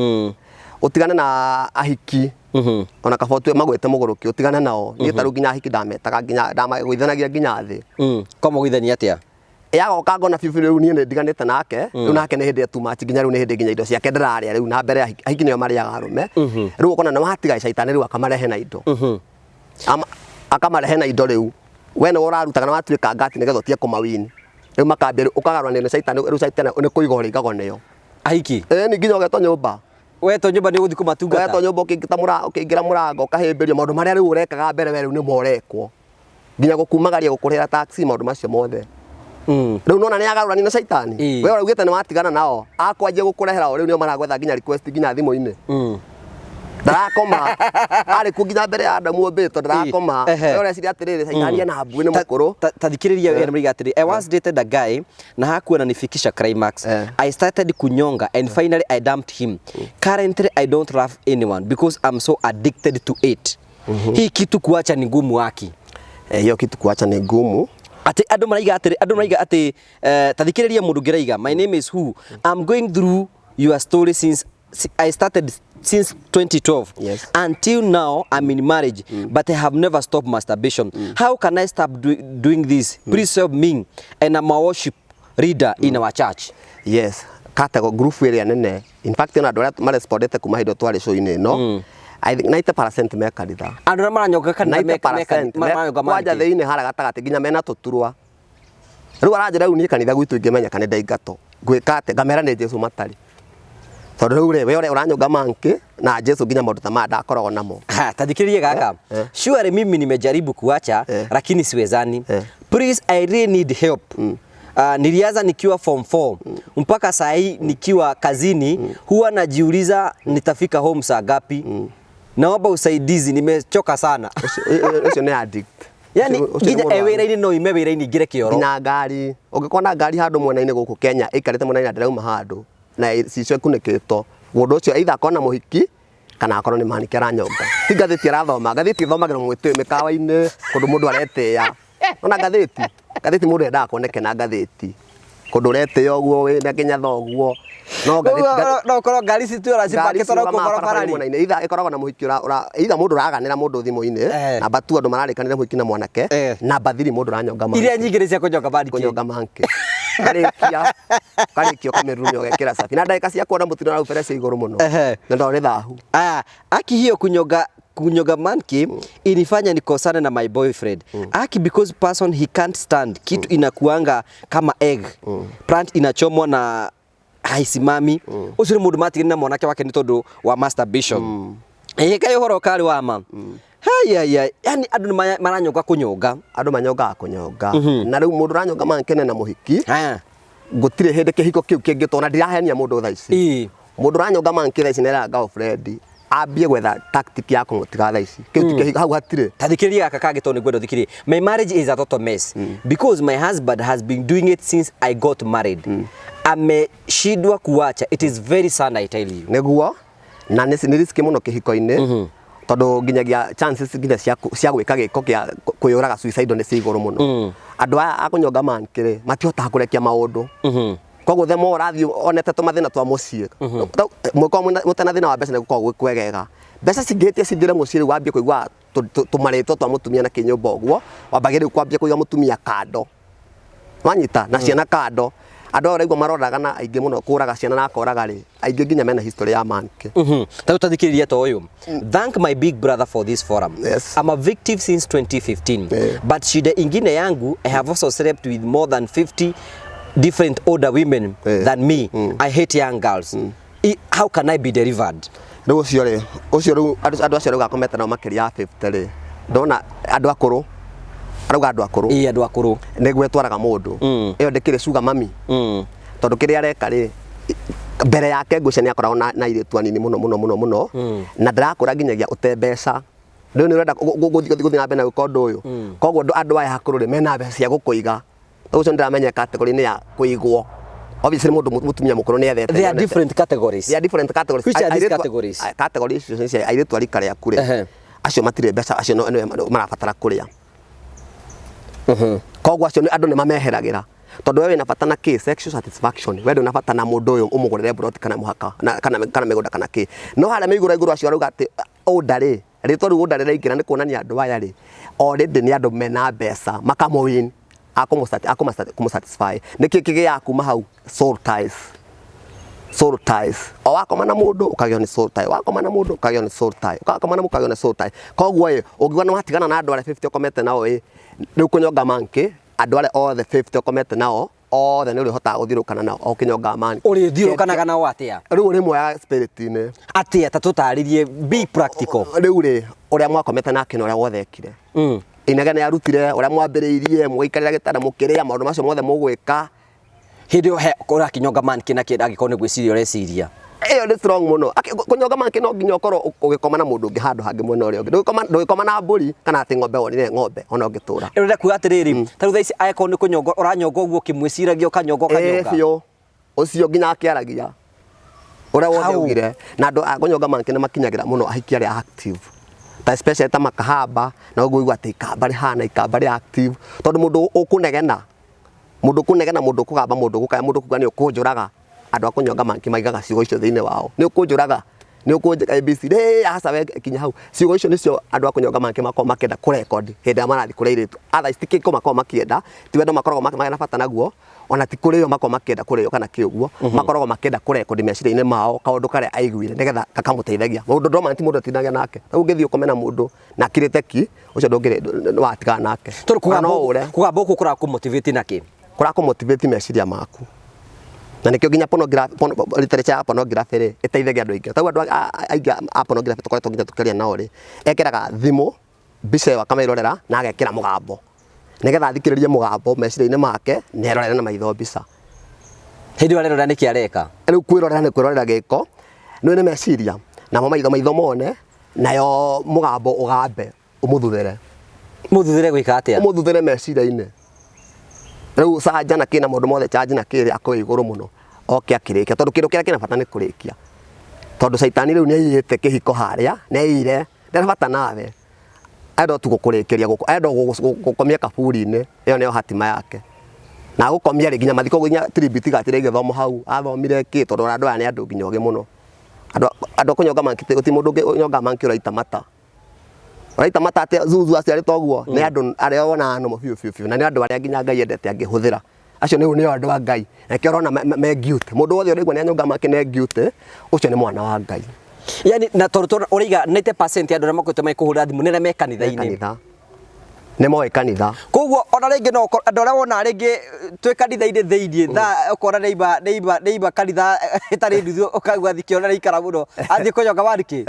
Ũtigane na ahiki. Ona kaba ũtue magwĩte mũgũrũki ũtigane nao. Niĩ ta rĩu nginya ahiki ndametaga nginya ndamagũithanagia nginya thĩ. Kamũgũithania atĩa? Yagoka ngona biũ biũ rĩu niĩ nĩ ndiganĩte nake, rĩu nake nĩ hĩndĩ too much, nginya rĩu nĩ hĩndĩ nginya indo ciake ndĩrarĩa rĩu na mbere ahiki, ahiki nĩo marĩaga arũme. Rĩu ũkona nĩ watiga caitani rĩu akamarehe na indo. Akamarehe na indo rĩu. We nĩwe ũrarutaga na watuĩka ngati nĩgetha ũtige kũmawini. Rĩu makambia rĩu ũkagarũranio nĩ caitani, rĩu caitani nĩ kũiga ũrĩigagwo nĩo. Ahiki? Ĩĩ nĩ nginya ũgetwo nyũmba. Wetwo nyũmba nĩ ũgũthiĩ kũmatungata? Wetwo nyũmba ũkĩingĩra mũrango ũkahĩmbĩrio maũndũ marĩa rĩu ũrekaga mbere we rĩu nĩmo ũrekwo. Nginya gũkumagaria gũkũrĩhĩra taxi maũndũ macio mothe. Rĩu nona nĩ agarũrani na caitani. We ũraugĩte nĩ watigana nao, akwanjia gũkũrehera o rĩu nĩo maragwetha nginya request nginya thimũ-inĩ. Ndarakoma. Arĩ kuo nginya mbere ya Adamu ombĩtwo ndarakoma. We ũreciria atĩrĩrĩ caitani ena mbuĩ nĩ mũkũrũ. Ta thikĩrĩria wega nĩ atĩrĩ, I once dated a guy na hakuwa ananifikisha climax. I started kunyonga and finally I dumped him. Currently I don't love anyone because I'm so addicted to it. Hii kitu kuacha ni ngumu aki. Hiyo kitu kuacha ni ngumu. Atĩ andũ maraiga atĩrĩ, andũ maraiga atĩ ta thikĩrĩria mũndũ ũngĩ araiga, my name is who, I'm going through your story since I started since 2012. Yes. Until now I'm in marriage, but I have never stopped masturbation. How can I stop doing this? Please help me. And I'm a worship leader in our church. Yes. Category group ĩrĩa nene. In fact, ona andũ arĩa marespondete kuma hĩndĩ ĩyo twarĩ show-inĩ ĩno, I think 90% me kanitha. Andũ arĩa maranyonga kanitha 90% maranyonga kwanja manĩkĩ. thĩinĩ harĩa gatagatĩ nginya mena tũturwa. Rĩu aranjĩra rĩu niĩ kanitha gwitũ ingĩmenyeka nĩ ndaingatwo. Ngwĩka atĩa? Ngamera nĩ Jesũ matarĩ. Tondũ rĩu rĩ, we ũrĩa ũranyonga monkey na Jesũ nginya maũndũ ta maya ndakoragwo namo. Ha, ta thikĩrĩria gaka. Surely mimi nimejaribu kuacha lakini siwezani. Please, I really need help. Nilianza nikiwa form 4 mpaka saa hii nikiwa kazini, huwa najiuliza nitafika home saa ngapi. Naomba usaidizi, nimechoka sana. Ũcio nĩ addict. Yani Ũcio nĩ nginya mũrwaru. e wĩra-inĩ no ime wĩra-inĩ ingĩre kĩoro. Nginya ngari, ũngĩkona ngari handũ mwena-inĩ gũkũ Kenya ĩikarĩte mwena-inĩ na ndĩrauma handũ na icicio ikunĩkĩtwo, mũndũ ũcio either akorwo na mũhiki kana akorwo nĩ manĩke aranyonga. Ti ngathĩti arathoma, ngathĩti ĩthomagĩrwo mĩkawa-inĩ kũndũ mũndũ aretĩĩa. Ona ngathĩti, ngathĩti mũndũ endaga kuoneke na ngathĩti. Kũndũ ũretĩĩa ũguo wĩna kĩnyatha ũguo. No ngathĩti, No ũkorwo ngari ici tuona ngari cipakĩtwo na cirũgamaga gũkũ barabara-inĩ barabara-inĩ. mwena-inĩ. Either ĩkoragwo na mũhiki either mũndũ ũraganĩra mũndũ thimũ-inĩ, namba 2 andũ mararĩkanĩra mũhiki na mwanake, namba 3 mũndũ ũranyonga monkey. Iria nyingĩ nĩ cia kũnyonga monkey. Kũnyonga monkey. Karĩkia, karĩkia ũkamĩrurumia ũgekĩra cabi. Na ndagĩka cia kuona mũtino na pressure igũrũ mũno. Na ndona nĩ thahu. Aki hiyo kunyonga monkey ilifanya nikosane na my boyfriend. Aki because person he can't stand kitu inakuanga kama egg. Plant inachomwa na haisimami. Ucio nĩ mũndũ matigire na mwanake wake nĩ tondũ wa masturbation. Ĩĩ kaĩ ũhoro ũkarĩ wa ma. Haya, yani andũ nĩ maranyonga kũnyonga. Andũ manyongaga kũnyonga. Na rĩu mũndũ ũranyonga mankene na mũhiki, gũtirĩ hĩndĩ kĩhiko kĩu kĩngĩtwo, na ndirahenia mũndũ thaa ici. Mũndũ ũranyonga monkey thaa ici nĩ eraga girlfriend ambie gwetha tactic ya kũmũtiga thaa ici. Kĩu ti kĩhiko, hau hatirĩ. Ta thikĩrĩria gaka kangĩ tondũ nĩngwenda ũthikĩrĩrie. My marriage is a total mess because my husband has been doing it since I got married. Ameshindwa kuacha. It is very sad, I tell you. Nĩguo, na nĩ risk mũno kĩhiko-inĩ, tondũ nginyagia chances nginya cia gwĩka gĩko kĩa kwĩyũraga, suicide, nĩ cia igũrũ mũno. Andũ aya a kũnyonga monkey rĩ, matihotaga kũrekia maũndũ. Koguo the more ũrathiĩ onete tũmathĩna twa mũciĩ, mũngĩkorwo mũtena thĩna wa mbeca, nĩ gũkoragwo gwĩ kwegega. Mbeca cingĩhĩtia cingĩre mũciĩ, rĩu wambie kũigua tũmarĩtwa twa mũtumia na kĩnyũmba ũguo, wambagia rĩu kwambia kũiga mũtumia kando, wanyita na ciana kando. Andũ aya ũraigua maroraga na aingĩ mũno kũraga ciana na akoraga rĩ, aingĩ nginya mena history ya monkey. Ta rĩu ta thikĩrĩria ta ũyũ. Thank my big brother for this forum. I'm a victim since 2015. But shida ingine yangu, I have also slept with more than 50 different older women than me. I hate young girls. How can I be delivered? Rĩu ũcio rĩ, ũcio rĩu andũ acio rĩu akomete nao makĩria ya 50 rĩ, ndona andũ akũrũ, arauga andũ akũrũ. Ĩĩ, andũ akũrũ. Nĩguo ĩtwaraga mũndũ. Ĩyo ndĩkĩrĩ sugar mummy, tondũ kĩrĩa areka rĩ, mbere yake ngwĩciria nĩ akoragwo na airĩtu anini mũno mũno mũno mũno, na ndarakũra nginyagia ũte mbeca. Rĩu nĩ ũrenda gũthiĩ na mbere na gwĩka ũndũ ũyũ. Koguo andũ aya akũrũ rĩ, mena mbeca cia gũkũiga. Ũcio nĩ ndĩramenya category nĩ ya kũigwo. Obviously mũndũ mũtumia mũkũrũ nĩ ethete. There are different categories. There are different categories. Which are these categories? Categories icio nĩ cia airĩtu a rika rĩaku rĩ, acio matirĩ mbeca, acio nĩo marabatara kũrĩa. Koguo acio andũ nĩ mameheragĩra, tondũ we wĩna bata na kĩ? Sexual satisfaction. We ndũna bata na mũndũ ũyũ ũmũgũrĩre plot kana mũhaka kana mĩgũnda kana kĩ. No harĩa me igũrũ igũrũ, acio arauga atĩ ũnda rĩ, rĩtwa rĩu ũnda rĩraingĩra nĩ kuonania andũ aya rĩ, already nĩ andũ mena mbeca, makamũwin akũmũ satisfy. Nĩkĩ kĩgĩaga kuma hau? Soul ties. Soul ties. O wakoma na mũndũ ũkagĩo nĩ soul tie, wakoma na mũndũ ũkagĩo nĩ soul tie, wakoma na mũndũ ũkagĩo nĩ soul tie. Koguo ĩ, ũngiuga nĩ watigana na andũ arĩa 50 ũkomete nao ĩ, rĩu kũnyonga monkey, andũ arĩa othe 50 ũkomete nao othe nĩ ũrĩhotaga gũthiũrũkana nao o ũkĩnyonga monkey. Ũrĩthiũrũkanaga nao atĩa? Rĩu ũrĩmuoyaga spirit-inĩ. Atĩa? Ta tũtarĩrie, be practical. Rĩu rĩ, ũrĩa mwakomete nake na ũrĩa wothe ekire, inegene arutire, ũrĩa mwambĩrĩirie, mũgĩikarĩra gĩtanda, mũkĩrĩa, maũndũ macio mothe mũgwĩka. Hĩndĩ ĩyo he ũrakĩnyonga monkey na kĩndũ angĩkorwo nĩ gwĩciria ũreciria. Ĩyo nĩ strong mũno. Kũnyonga monkey no nginya ũkorwo ũgĩkoma na mũndũ ũngĩ handũ hangĩ mwena ũrĩa ũngĩ. Ndũgĩkoma na mbũri kana atĩ ng'ombe, wonire ng'ombe ona ũngĩtũra. Ũrenda kuga atĩrĩrĩ, ta rĩu thaa ici angĩkorwo nĩ kũnyonga ũranyonga ũguo ũkĩmwĩciragia, ũkanyonga ũkanyonga. Biũ, ũcio nginya akĩaragia ũrĩa wothe Hau. augire. Na andũ a kũnyonga monkey nĩ makinyagĩra mũno ahiki arĩa active, ta especially ta makahaba, na ũguo ũigua atĩ ikamba rĩhana ikamba rĩ active, tondũ mũndũ ũkũnegena, mũndũ ũkũnegena, mũndũ ũkũgamba, mũndũ ũgũkaya, mũndũ ũkuga nĩ ũkũnjũraga, andũ a kũnyonga monkey maigaga ciugo icio thĩinĩ wao: nĩ ũkũnjũraga, nĩ ũkũnjĩka ABC rĩ, aca we kinya hau. Ciugo icio nĩcio andũ a kũnyonga monkey makoragwo makĩenda kũrekondi hĩndĩ ĩrĩa marathiĩ kũrĩa airĩtu. Otherwise ti kĩko makoragwo makĩenda, ti wendo makoragwo mena bata naguo, ona ti kũrĩo makoragwo makĩenda kũrĩo kana kĩ ũguo. Makoragwo makĩenda kũrekondi meciria-inĩ mao kaũndũ karĩa aiguire, nĩgetha gakamũteithagia. Mũndũ ndoma ti mũndũ atindagia nake. Rĩu ũngĩthiĩ ũkome na mũndũ na akirĩte ki, ũcio ndũngĩrĩ nĩ watigana nake. Tondũ Ona no ũre. Kũgamba gũkũ kũrakũmotivate na kĩ? Kũrakũmotivate meciria maku, na nĩkĩo nginya literature ya pornography rĩ, ĩteithagia andũ aingĩ. Tarĩu andũ aingĩ a pornography tũkoretwo nginya tũkĩaria nao rĩ, ekĩraga thimũ mbica ĩyo akamĩrorera na agekĩra mũgambo, nĩgetha athikĩrĩrie mũgambo meciria-inĩ make na erorere na maitho mbica. Hĩndĩ ĩyo arerora nĩkĩ areka? Rĩu kwĩrorera nĩ kwĩrorera gĩko nĩ meciria, namo maitho mone, nayo mũgambo ũgambe ũmũthuthere. Mũthuthere gwĩka atĩa? Ũmũthuthere meciria-inĩ. Rĩu canja na kĩna maũndũ mothe, charge na kĩrĩ akorwo igũrũ mũno, oke akĩrĩkia, tondũ kĩndũ kĩrĩa kĩna bata nĩ kũrĩkia, tondũ caitani rĩu nĩ aiyĩte kĩhiko harĩa, nĩ aiyire, ndarĩ bata nawe, enda tu gũkũrĩkĩria gũkũ, enda gũkomia kaburi-inĩ. Ĩyo nĩyo hatima yake, na agũkomia rĩ, nginya mathiko, nginya tribute igatira igĩthomwo hau athomire kĩ, tondũ ona andũ aya nĩ andũ nginya ogĩ mũno. Andũ a kũnyonga monkey, gũtirĩ mũndũ ũngĩ ũnyonga monkey ũraita mata. Ũraita mata atĩa zuzu aciarĩtwo ũguo? Nĩ andũ arĩa wonaga nũmũ biũ biũ biũ, na nĩ andũ arĩa nginya Ngai endete angĩhũthĩra. Acio nĩo andũ a Ngai, na nĩkĩo ũrona me guilty. Mũndũ wothe ũraigua nĩ anyonga monkey nĩ guilty, ũcio nĩ mwana wa Ngai. Yani na tondũ ũraiga 90% ya andũ arĩa makoretwo magĩkũhũrĩra thimũ nĩ arĩa me kanitha-inĩ. Kanitha nĩ moĩ kanitha. Koguo ona rĩngĩ no ũkorwo andũ arĩa wona rĩngĩ twĩ kanitha-inĩ thĩiniĩ thaa, ũkona nĩima kanitha ĩtarĩ nuthu, ũkaigua thikĩona nĩ ikara mũno athiĩ kũnyonga monkey.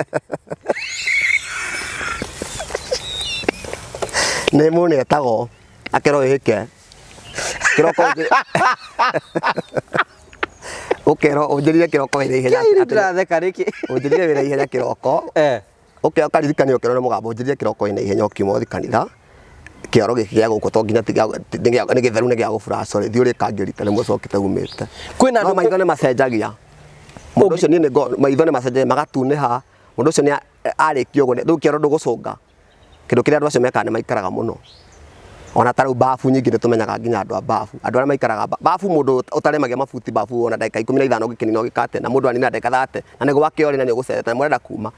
Nĩ mũndũ etagwo akerwo wĩke kĩroko ũkerwo ũnjĩrire kĩroko wĩra ihenya Kĩiri atĩ- ndĩratheka nĩkĩ? Ũnjĩrire wĩra ihenya kĩroko. Ũke ũkariриkanio ũkerwo nĩ mũgambo, ũnjĩrire kĩroko wĩna ihenya ũkiuma ũthiĩ kanitha. Kĩoro gĩkĩ gĩa gũkũ to nginya nĩ gĩtheru, nĩ gĩa gũburaca rĩ, thiĩ ũrĩkange rita rĩmwe ũcokete umĩte. Kwĩna No andũ maitho nĩ macenjagia. Mũndũ ũcio niĩ nĩ maitho nĩ macenjagia magatunĩha. Mũndũ ũcio nĩ arĩkia ũguo rĩu kĩoro ndũgũcũnga. Kĩndũ kĩrĩa andũ acio mekaga nĩ maikaraga mũno. Ona ta rĩu babu nyingĩ nĩ tũmenyaga nginya andũ a babu. Andũ arĩa maikaraga babu, mũndũ ũtaremagia mabuti babu ona ndagĩka 15 ũngĩkĩnina ũgĩkate, na mũndũ anina ndagĩka 30 na nĩ gwake ũrĩ na nĩ ũgũcerete na mũrenda kuma.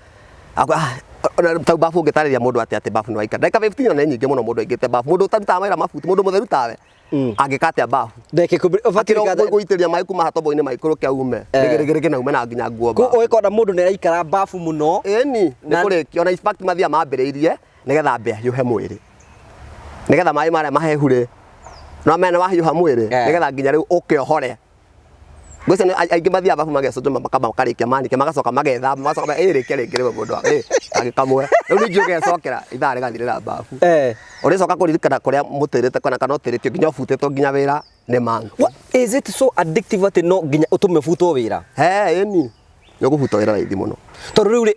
Ona ta babu ũngĩtarĩria mũndũ atĩa atĩ babu nĩ waikara ndagĩka 15 na nĩ nyingĩ mũno mũndũ aingĩte babu. Mũndũ ũtarutaga wĩra mabuti, mũndũ mũtheru tawe angĩka atĩa babu? Ndagĩka 10 ũbatiĩ Akĩrwo gũitĩrĩria maĩ kuma hatombo-inĩ maikũrũke aume rĩgĩrĩgĩrĩgĩ na ume na nginya nguo babu. Ũgĩkona mũndũ nĩ araikara babu mũno. Ĩni nĩ kũrĩkia ona in fact mathiaga mambĩrĩirie nĩgetha ambe ahiũhe mwĩrĩ, nĩgetha maĩ marĩa mahehu rĩ, no mena wahiũha mwĩrĩ, nĩgetha nginya rĩu ũke ũhore. Ngwĩciria nĩ aingĩ mathiaga babu magecũnjũra, makamba makarĩkia manike, magacoka magethamba, magacoka ĩrĩkia rĩngĩ rĩmwe mũndũ agĩkamwe rĩu ningĩ ũgecokera ithaa rĩgathirĩra babu. Ũrĩcoka kũririkana kũrĩa mũtĩrĩte kana ũtĩrĩtio nginya ũbutĩtwo nginya wĩra nĩ mangi. What is it so addictive atĩ no nginya ũtũme ũbutwo wĩra? He ĩni nĩ ũkũbutwo wĩra raithi mũno. Tondũ rĩu rĩ,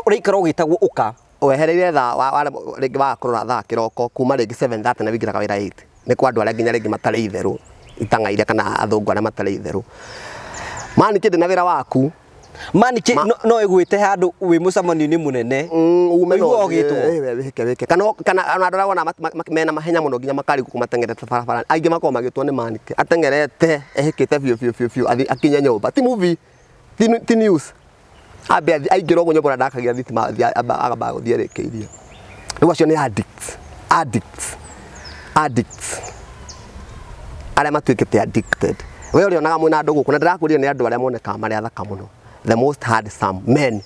ũraikara ũgĩtagwo ũka. Wehereire thaa rĩngĩ waga kũrora thaa kĩroko kuma rĩngĩ 7:30 na wĩingĩraga wĩra 8. Nĩ kwa andũ arĩa nginya rĩngĩ matarĩ itherũ, itang'aire kana athũngũ arĩa matarĩ itherũ. Mani kĩndĩ na wĩra waku. Mani kĩ no ĩgwĩte handũ wĩ mũcemanio-inĩ mũnene. Ume no Ũigue ũgĩtwo. We wĩke wĩke. Kana ona andũ arĩa wona mena mahenya mũno nginya makari gũkũ mateng'erete barabara. Aingĩ makoragwo magĩtwo nĩ manike. Ateng'erete ehĩkĩte biũ biũ biũ biũ athiĩ akinye nyũmba. Ti movie, ti news. Ambe athiĩ aingĩra ũguo nyũmba ũrĩa ndakagia thitima athiĩ akamba gũthiĩ arĩkĩirie. Rĩu acio nĩ addicts, addicts, addicts. Arĩa matuĩkĩte addicted. We ũrĩonaga mwĩna andũ gũkũ na ndĩrakwĩrire nĩ andũ arĩa monekaga marĩ athaka mũno. The most handsome men.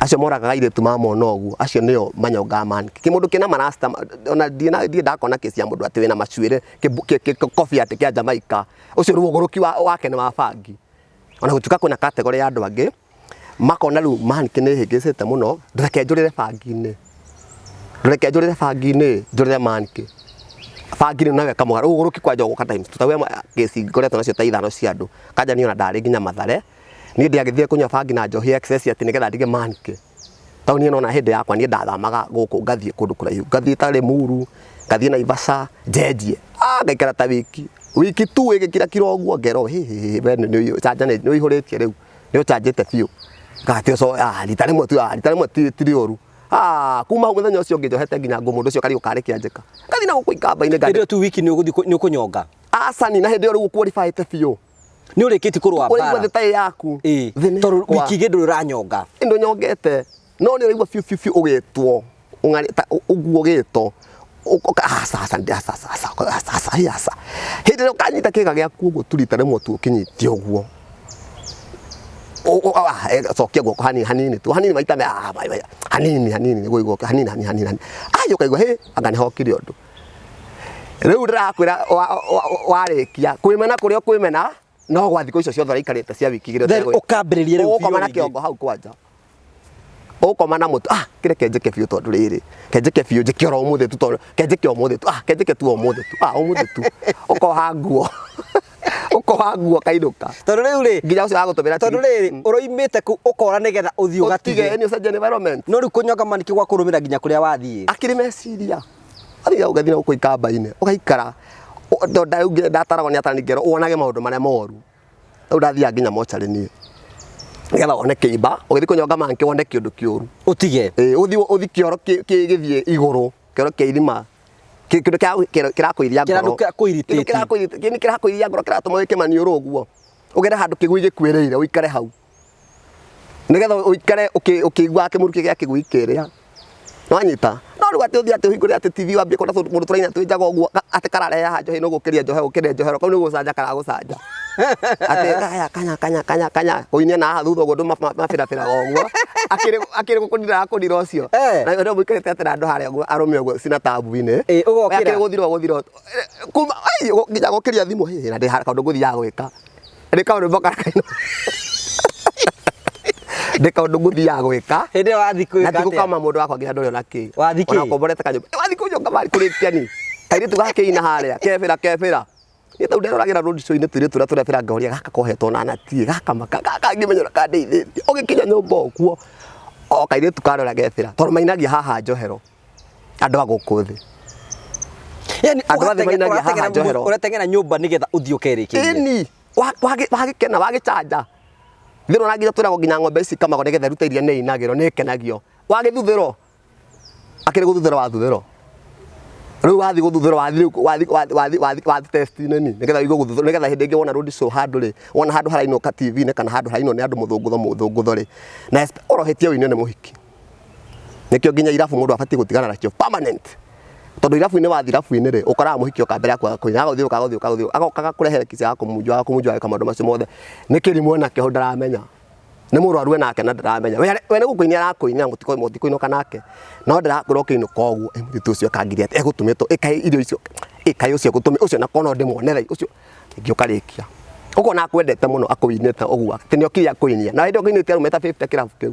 Acio moragaga airĩtu mamona ũguo, acio nĩo manyongaga manike. Kĩmũndũ kĩna marasta, ona ndirĩ ndakona kesi ya mũndũ atĩ wĩna macuĩrĩ, kĩkobi atĩ kĩa Jamaica. Ũcio rĩu ũgũrũki wake nĩ wa bangi. Ona gũtuĩka kwĩna category ya andũ angĩ, makona rĩu manike nĩ ĩhĩngĩcĩte mũno, reke njũrĩre bangi-inĩ. Reke njũrĩre bangi-inĩ, njũrĩre manike. Bangi-inĩ nawe ĩkamũgara, rĩu ũgũrũki kwanja ũgũka times two. Ta we kesi ngoretwo nacio ta ithano cia andũ. Kanja niĩ ona ndarĩ nginya Mathare, niĩ ndiagĩthire kũnyua bangi na njohi excess atĩ nĩgetha ndige manike. Tondũ niĩ nona hĩndĩ yakwa niĩ ndathamaga gũkũ ngathiĩ kũndũ kũraihu, ngathiĩ ta Limuru, ngathiĩ Naivasha, njenjie. Ngaikara ta wiki, wiki tu ĩgĩkira kira ũguo ngerwo hĩ hĩ hĩ we nĩ canja nĩ ũihũrĩtie rĩu, nĩ ũcanjĩte biũ. Ngati ũco rita rĩmwe tu, rita rĩmwe ti rĩũru. Kuma hau mũthenya ũcio ũngĩ njohete nginya nguo mũndũ ũcio karigwo karĩ kĩanjĩka. Ngathiĩ na gũkũ ikamba-inĩ Hĩndĩ ĩyo tu wiki nĩ ũgũthiĩ nĩ ũkũnyonga. Aca ni na hĩndĩ ĩyo rĩu ũqualifyĩte biũ. Nĩ ũrĩkĩtie kũrũa Ũraigua mbara. thĩ ta ĩ yaku. Ĩĩ. Thĩ nĩ Tondũ yakwa. wiki igĩ ndũrĩ ũranyonga. Ndũ nyongete. No nĩ ũraigua biũ biũ biũ ũgĩtwo. Ũng'arĩ ta ũguo ũgĩtwo. Aca aca aca aca aca aca aca aca. Hĩndĩ ĩrĩa ũkanyita kĩga gĩaku ũguo tu rita rĩmwe tu ũkĩnyitie ũguo. Cokia guoko hanini hanini tu hanini maita me hanini hanini nĩguo ũigue hanini hanini hanini hanini. Ai ũkaigua hĩ anga nĩ hokire ũndũ. Rĩu ndĩrakwĩra warĩkia kwĩmena kũrĩa ũkwĩmena no gwa thikũ icio ciothe ũraikarĩte cia wiki igĩrĩ Then ũkambĩrĩria rĩu biũ ũgũkoma na rĩngĩ. kĩongo hau kwanja. Ũgũkoma na mũtwe, kĩreke njĩke biũ tondũ rĩrĩ, ke njĩke biũ njĩke oro ũmũthĩ tu tondũ ke njĩke ũmũthĩ tu, ke njĩke tu ũmũthĩ tu, ũmũthĩ tu. Ũkoha nguo. Ũkoha nguo ũkainũka. Tondũ rĩu rĩ, Nginya ũcio wagũtũmĩra tondũ rĩrĩ ũroimĩte kũu ũkora nĩgetha ũthiĩ ũtige ũgatige. nĩ ũcenjie environment. No rĩu kũnyonga maniki gwa kũrũmĩra nginya kũrĩa wathiĩ. Akĩrĩ meciria. Athiĩ ũgathiĩ na gũkũ ikamba-inĩ ũgaikara. Tondũ ndataragwo nĩ atarani ngerwo wonage maũndũ marĩa moru. Rĩu ndathiaga nginya mocarĩ niĩ. Nĩgetha wone kĩimba, ũgĩthiĩ kũnyonga manki wone kĩũndũ kĩũru. Ũtige. Ĩĩ ũthiĩ ũthiĩ kĩoro gĩthiĩ igũrũ, kĩoro kĩa irima. Kĩndũ kĩrakũiria ngoro. Kĩndũ kĩrakũ-irritate. Kĩndũ kĩrakũiria ngoro kĩratũma wĩke maniũrũ ũguo. Ũgere handũ kĩgui gĩkuĩrĩire ũikare hau. Nĩgetha ũikare ũkĩiguaga kĩmũrukĩ gĩa kĩgui kĩrĩa. Nĩwanyita? No rĩu atĩ ũthiĩ atĩ ũhingũre atĩ TV wambie kuona mũndũ tũraina twĩ njaga ũguo atĩ kararehe haha njohi no gũkĩria njohero gũkĩria njohero kau nĩ gũcanja karagũcanja. Atĩ kaya kanya kanya kanya kanya kũinia na haha thutha ũguo andũ mabĩrabĩraga ũguo akĩrĩ akĩrĩ gũkũnira akũnira ũcio. Na rĩu mũikarĩte atĩ na andũ harĩa ũguo arũme ũguo cina tabu-inĩ. Ũgokĩra. Akĩrĩ gũthira gũthira kuma nginya gũkĩria thimũ hĩ na ndĩ kaũndũ ngũthiaga gwĩka. Nĩ kaũndũ mboka kainũ. Ndĩ kaũndũ ngũthiaga gwĩka. Hĩndĩ ĩyo wathiĩ Na kwĩka ti atĩa? gũkama mũndũ wakwa nginya ndũrĩ ona kĩ. Wathiĩ kĩ? Ona ũkomborete kanyũmba. Wathiĩ kũnyonga mari kũrĩkia ni. Kairĩtu gakĩina harĩa kebĩra kebĩra. Niĩ tau nderoragĩra road show-inĩ tũirĩtu tũrĩa tũrebĩra ngoria gaka kohetwo na nati gaka maka gaka ngĩmenya ũrĩa kandeithĩtie. Ũgĩkinya nyũmba ũguo o kairĩtu karora gebĩra tondũ mainagia haha njohero andũ a gũkũ thĩ. Yani Andũ othe mainagia haha njohero. Ũrateng'era nyũmba nĩgetha ũthiĩ ũkerĩkĩrie. Ĩni wagĩkena wagĩcanja. Thĩna ona nginya twĩragwo nginya ng'ombe ici ikamagwo nĩgetha ĩrute iria nĩ inagĩrwo nĩ ĩkenagio. Wagĩthuthĩrwo akĩrĩ gũthuthĩrwo wathuthĩrwo. Rĩu wathiĩ gũthuthĩrwo wathiĩ rĩu wathiĩ wathiĩ wathiĩ wathiĩ wathiĩ test-inĩ ni nĩgetha ũigue gũthuthĩrwo nĩgetha hĩndĩ ĩngĩ wona road show handũ rĩ wona handũ harainwo ka TV-inĩ kana handũ harainwo nĩ andũ mũthũngũtho mũthũngũtho rĩ na orohetie ũinio nĩ mũhiki. Nĩkĩo nginya irabu mũndũ abatiĩ gũtigana nacio permanent. Tondũ irabu-inĩ wathiĩ irabu-inĩ rĩ, ũkoraga mũhiki oka mbere yaku agakũina, agagũthiũrũrũka agagũthiũrũrũka agagũthiũrũrũka, agoka agakũrehere kica agakũmunjũa agakũmunjũa ageka maũndũ macio mothe. Nĩ kĩrimũ enakĩo hau ndaramenya. Nĩ mũrwaru enake na ndaramenya. We we nĩ gũkũinia arakũinĩra mũtikũinũka nake. No ndĩrakwĩra ũkĩinũka ũguo, ĩ mũirĩtu ũcio akangiria atĩa, egũtũmĩtwo, ĩ kaĩ irio icio, ĩ kaĩ ũcio egũtũmĩtwo, ũcio na korwo no ndĩmuone ũcio, ningĩ ũkarĩkia. Ũkona akwendete mũno akũinĩte ũguo atĩ nĩ okire akũinia. Na hĩndĩ ĩyo akũinĩte arũme ta 50 kĩrabu kĩu.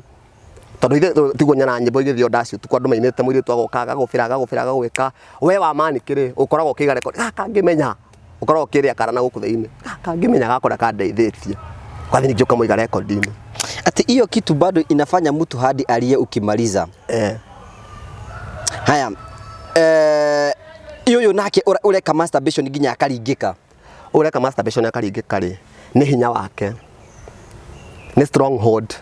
Tondũ ithe tiguo nyonaga nyĩmbo igĩthio ndaci ũtukũ andũ mainĩte mũirĩtu agoka agagũbĩra agagũbĩra agagwĩka. We wa manĩkĩ rĩ, ũkoragwo ũkĩiga record, gaka ngĩmenya, ũkoragwo ũkĩrĩa kara na gũkũ thĩinĩ. Gaka ngĩmenya gakora kandeithĩtie. Ũgathiĩ ningĩ ũkamũiga record-inĩ. Ati hiyo kitu bado inafanya mtu hadi alie ukimaliza. Eh. Haya. Eh, ũyũ nake ũreka masturbation nginya akaringĩka. Ũreka masturbation akaringĩka rĩ, nĩ hinya wake. Nĩ stronghold.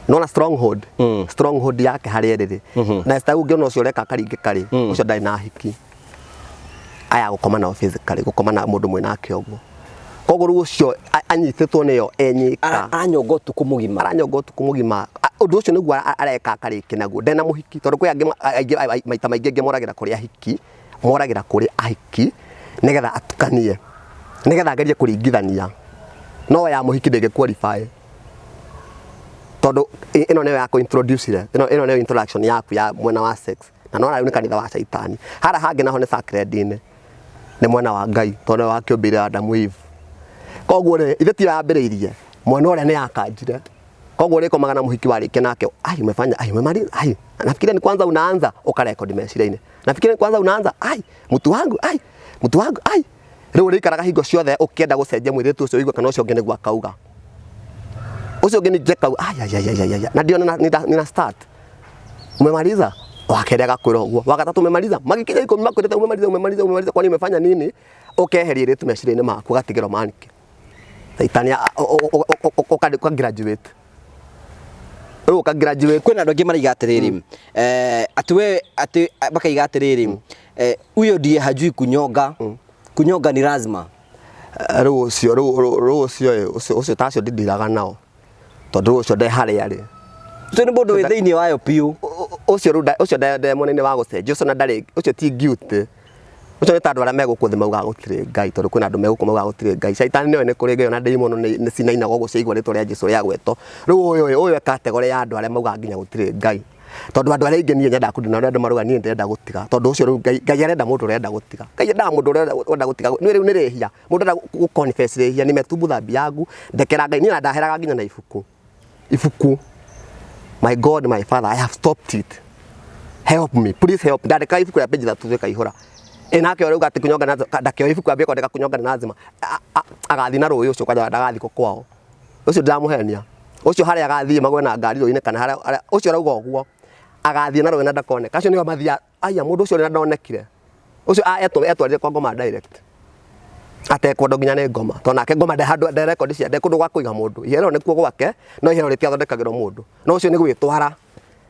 Nona stronghold? Stronghold yake harĩa ĩrĩ rĩ. Na ta rĩu ũngĩona ũcio ũreka akaringĩka rĩ, ũcio ndarĩ na ahiki. Aya gũkoma nao physically, gũkoma na mũndũ mwĩnake ũguo. Koguo rĩu ũcio anyitĩtwo nĩyo enyika. Aranyonga ũtukũ mũgima. Aranyonga ũtukũ mũgima. Ũndũ ũcio nĩguo areka akarĩkia naguo. Ndena mũhiki tondũ kwĩ angĩ aingĩ maita maingĩ angĩ moragĩra kũrĩ ahiki. Moragĩra kũrĩ ahiki nĩgetha atukanie. Nĩgetha agerie kũringithania. No ya mũhiki ndĩngĩ qualify. Tondũ ĩno nĩyo ya kũ introduce ire. Ĩno nĩyo introduction yaku ya mwena wa sex. Na nĩwona rĩu nĩ kanitha wa caitani. Harĩa hangĩ naho nĩ sacred-inĩ. Nĩ mwena wa Ngai tondũ nĩwe wakĩũmbire Adamu Eve. Koguo rĩ, ithe tiyo yambĩrĩirie, mwena ũrĩa nĩ yakanjire. Koguo ũrĩkomaga na mũhiki warĩkia nake, ai umefanya, ai umemaliza, ai nafikiria ni kwanza unaanza, ũkarekodi meciria-inĩ. Nafikiria ni kwanza unaanza, ai mtu wangu, ai mtu wangu, ai. Rĩu ũrĩikaraga hingo ciothe ũkĩenda gũcenjia mũirĩtu ũcio ũigue kana ũcio ũngĩ nĩguo akauga. Ũcio ũngĩ ningĩ akauga, ai ai ai ai ai, na ndiona nina start. Umemaliza? Wa kerĩ agakwĩra ũguo, wa gatatũ umemaliza? Magĩkinya ikũmi makwĩrĩte umemaliza, umemaliza, umemaliza, kwani umefanya nini? Ũkeheria irĩtu meciria-inĩ maku ũgatigĩrwo manĩkĩ. Caitani ũka graduate. Rĩu ũka graduate. Kwĩna andũ angĩ maraiga atĩrĩrĩ, atĩ we atĩ makaiga atĩrĩrĩ, huyo ndiye hajui kunyonga, kunyonga ni lazima. Rĩu ũcio rĩu ũcio ũcio ũcio ta acio ndindiraga nao. Tondũ rĩu ũcio nde harĩa rĩ. Ũcio nĩ mũndũ wĩ thĩinĩ wayo biũ. Ũcio rĩu ũcio nde mwena-inĩ wa gũcenjia ũcio na ndarĩ ũcio ti guilty. Ũcio nĩ ta andũ arĩa me gũkũ thĩ maugaga gũtirĩ Ngai tondũ kwĩna andũ me gũkũ maugaga gũtirĩ Ngai. Caitani nĩoĩ nĩ kũrĩ Ngai ona ndaimono nĩ cinainaga ũguo ciaigua rĩtwa rĩa Jesũ rĩagwetwo. Rĩu ũyũ ũyũ e category ya andũ arĩa maugaga nginya gũtirĩ Ngai. Tondũ andũ arĩa aingĩ niĩ nyendaga kũndina arĩa andũ marauga niĩ ndĩrenda gũtiga. Tondũ ũcio rĩu Ngai Ngai arenda mũndũ ũrenda gũtiga. Ngai endaga mũndũ ũrenda gũtiga. Nĩ rĩu nĩ rĩhia. Mũndũ arenda gũ confess rĩhia nimetubu dhambi yangu ndekera Ngai. Niĩ ona ndaheraga nginya na ibuku. Ibuku. My God, my Father, I have stopped it. Help me, please help. Ndandĩkaga ibuku rĩa page ithatũ rĩkaihũra. Ĩ nake ũrauga atĩ kunyonga na ndakĩoya ibuku ambie kwandĩka kunyonga nĩ lazima. Agathiĩ na rũĩ ũcio kwanja ndagathikwo kwao. Ũcio ndiramũhenia. Ũcio harĩa agathiĩ magwe na ngari rũĩ-inĩ kana harĩa ũcio arauga ũguo agathiĩ na rũĩ na ndakoneka. Acio nĩo mathiaga aya mũndũ ũcio na ndonekire. Ũcio etwarire kwa ngoma direct. Atekwendwo nginya nĩ ngoma. Tondũ nake ngoma nde handũ nde record cia nde kũndũ gwa kũiga mũndũ. Ihero nĩkuo gwake no ihero rĩtiathondekagĩrwo mũndũ. No ũcio nĩ gwĩtwara.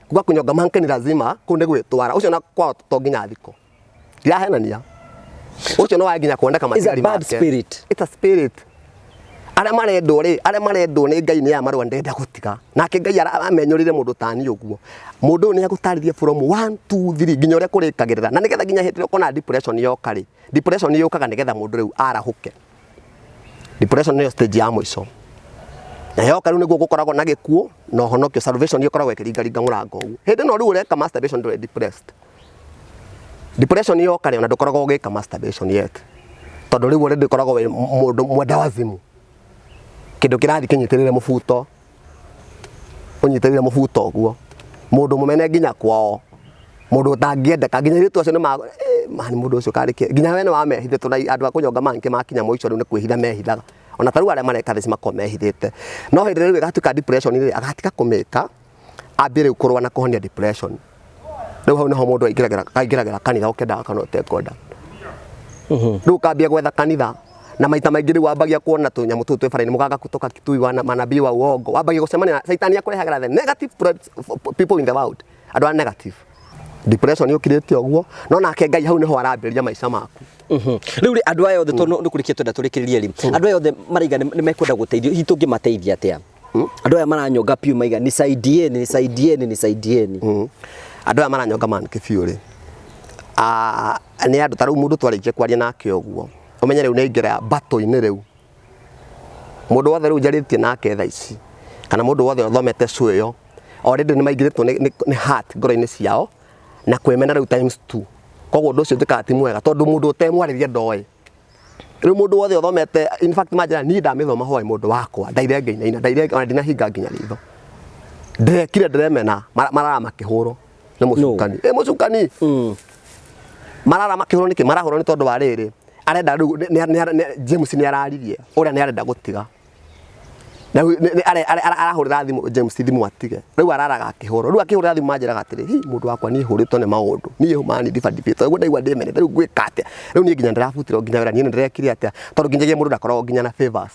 Kuga kunyonga manke ni lazima kũu nĩ gwĩtwara. Ũcio na kwao to nginya athikwo. Ndirahenania. Ũcio no nginya kuoneka It's a matigari bad make. spirit. It's a spirit. Arĩa marendwo rĩ, arĩa marendwo nĩ Ngai nĩ aya marauga ndĩrenda gũtiga. Nake Ngai amenyũrire mũndũ ta niĩ ũguo. Mũndũ ũyũ nĩ egũtarĩria from 1 2 3 nginya ũrĩa kũrĩkagĩrĩra. Na nĩgetha nginya hĩndĩ ĩrĩa ũkona depression yoka rĩ, depression yũkaga nĩgetha mũndũ rĩu arahũke. Depression nĩyo stage ya mũico. Na yoka rĩu nĩguo gũkoragwo na gĩkuũ na ũhonokio, salvation ĩkoragwo ĩkĩringaringa mũrango ũguo. Hĩndĩ ĩno rĩu ũreka masturbation ndũrĩ depressed. Depression yoka rĩ ona ndũkoragwo ũgĩka masturbation yet. Tondũ rĩu already ũkoragwo wĩ mũndũ mwenda wazimu. Kĩndũ kĩrathiĩ kĩnyitĩrĩire mũbuto. Ũnyitĩrĩire mũbuto ũguo. Mũndũ mũmene nginya kwao. Mũndũ ũtangĩendeka nginya airĩtu acio nĩ ma eh, mani mũndũ ũcio karĩ kĩ. Nginya we nĩ wamehithĩte tondũ andũ a kũnyonga mangĩ makinya mũico rĩu nĩ kwĩhitha mehithaga. Ona ta rĩu arĩa mareka thaa ici makoragwo mehithĩte. No hĩndĩ ĩrĩa rĩu ĩgatuĩka depression rĩ, agatiga kũmĩka ambie rĩu kũrũa na kũhonia depression. Rĩu hau nĩho mũndũ aingĩragĩra aingĩragĩra kanitha ũkĩendaga kana ũtekwenda. Rĩu ũkambia gwetha kanitha na maita maingĩ rĩu wambagia kuona tũnyamũ tũu twĩ bara-inĩ mũganga kutoka Kitui wana manabii wa uongo wambagia gũcemania na caitani akũrehagĩra the negative people in the world andũ a negative depression yũkirĩte ũguo no nake Ngai hau nĩho arambĩrĩria maica maku. Rĩu rĩ andũ aya othe tondũ nĩ kũrĩkia twenda tũrĩkĩrĩrie rĩ andũ aya othe maraiga nĩ mekwenda gũteithio hihi tũngĩmateithia atĩa andũ aya maranyonga piũ maiga nisaidieni nisaidieni nisaidieni. Andũ aya maranyonga man kĩbiũ rĩ ah, nĩ andũ ta rĩu mũndũ twarĩkia kwaria nake ũguo ũmenye rĩu nĩ aingĩra battle-inĩ rĩu mũndũ wothe rĩu njarĩtie nake thaa ici kana mũndũ wothe ũthomete show ĩyo already nĩ maingĩrĩtwo nĩ heart ngoro-inĩ ciao na kwĩmena rĩu times two koguo ũndũ ũcio njĩkaga ti mwega tondũ mũndũ ũtemwarĩria ndoĩ rĩu mũndũ wothe ũthomete in fact manjĩra niĩ ndamĩthoma hwaĩ mũndũ wakwa ndaire ngĩinaina ndaire ona ndinahinga nginya ritho ndĩrekire ndĩremena marara makĩhũrwo nĩ mũcukani ĩ mũcukani marara makĩhũrwo nĩkĩ marahũrwo nĩ tondũ wa rĩrĩ arenda rĩu James nĩ araririe ũrĩa nĩ arenda gũtiga na rĩu arahũrĩra thimũ James thimũ atige rĩu araraga akĩhũrwo rĩu akĩhũrĩra thimũ manjĩraga atĩrĩ hi mũndũ wakwa niĩ hũrĩtwo nĩ maũndũ niĩ mani ndibandibĩtwo ũguo ndaigua ndĩmenete rĩu ngwĩka atĩa rĩu niĩ nginya ndĩrabutirwo nginya wĩra niĩ nĩndĩrekire atĩa tondũ nginyagia mũndũ ndakoragwo nginya na favors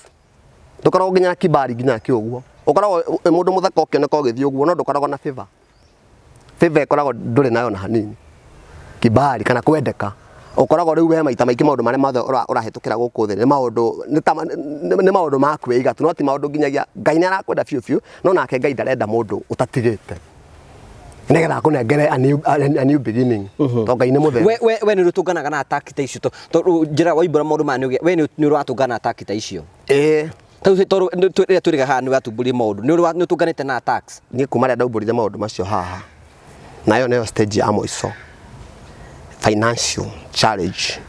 ndũkoragwo nginya na kibali nginya kĩ ũguo ũkoragwo wĩ mũndũ mũthaka ũkĩoneka ũgĩthiĩ ũguo no ndũkoragwo na favor favor ĩkoragwo ndũrĩ nayo na hanini kibali kana kwendeka ũkoragwo rĩu we maita maingĩ maũndũ marĩa mothe ũrahĩtũkĩra gũkũ thĩ nĩ maũndũ nĩ ta nĩ maũndũ ma kwĩiga tu no ti maũndũ nginyagia Ngai nĩ arakwenda biũ biũ no nake Ngai ndarenda mũndũ ũtatigĩte nĩgetha akũnengere a new beginning tondũ Ngai nĩ mũtheru. We nĩ ũtũnganaga na ataki ta icio tondũ njĩra waimbũra maũndũ maya nĩ we nĩ ũratũngana na ataki ta icio? Ĩĩ. Tarĩu tondũ rĩrĩa twĩrĩga haha nĩ watumbũrire maũndũ nĩ ũtũnganĩte na attacks? Niĩ kuma rĩrĩa ndaumbũrire maũndũ macio haha na ĩyo nĩyo stage ya mũico financial challenge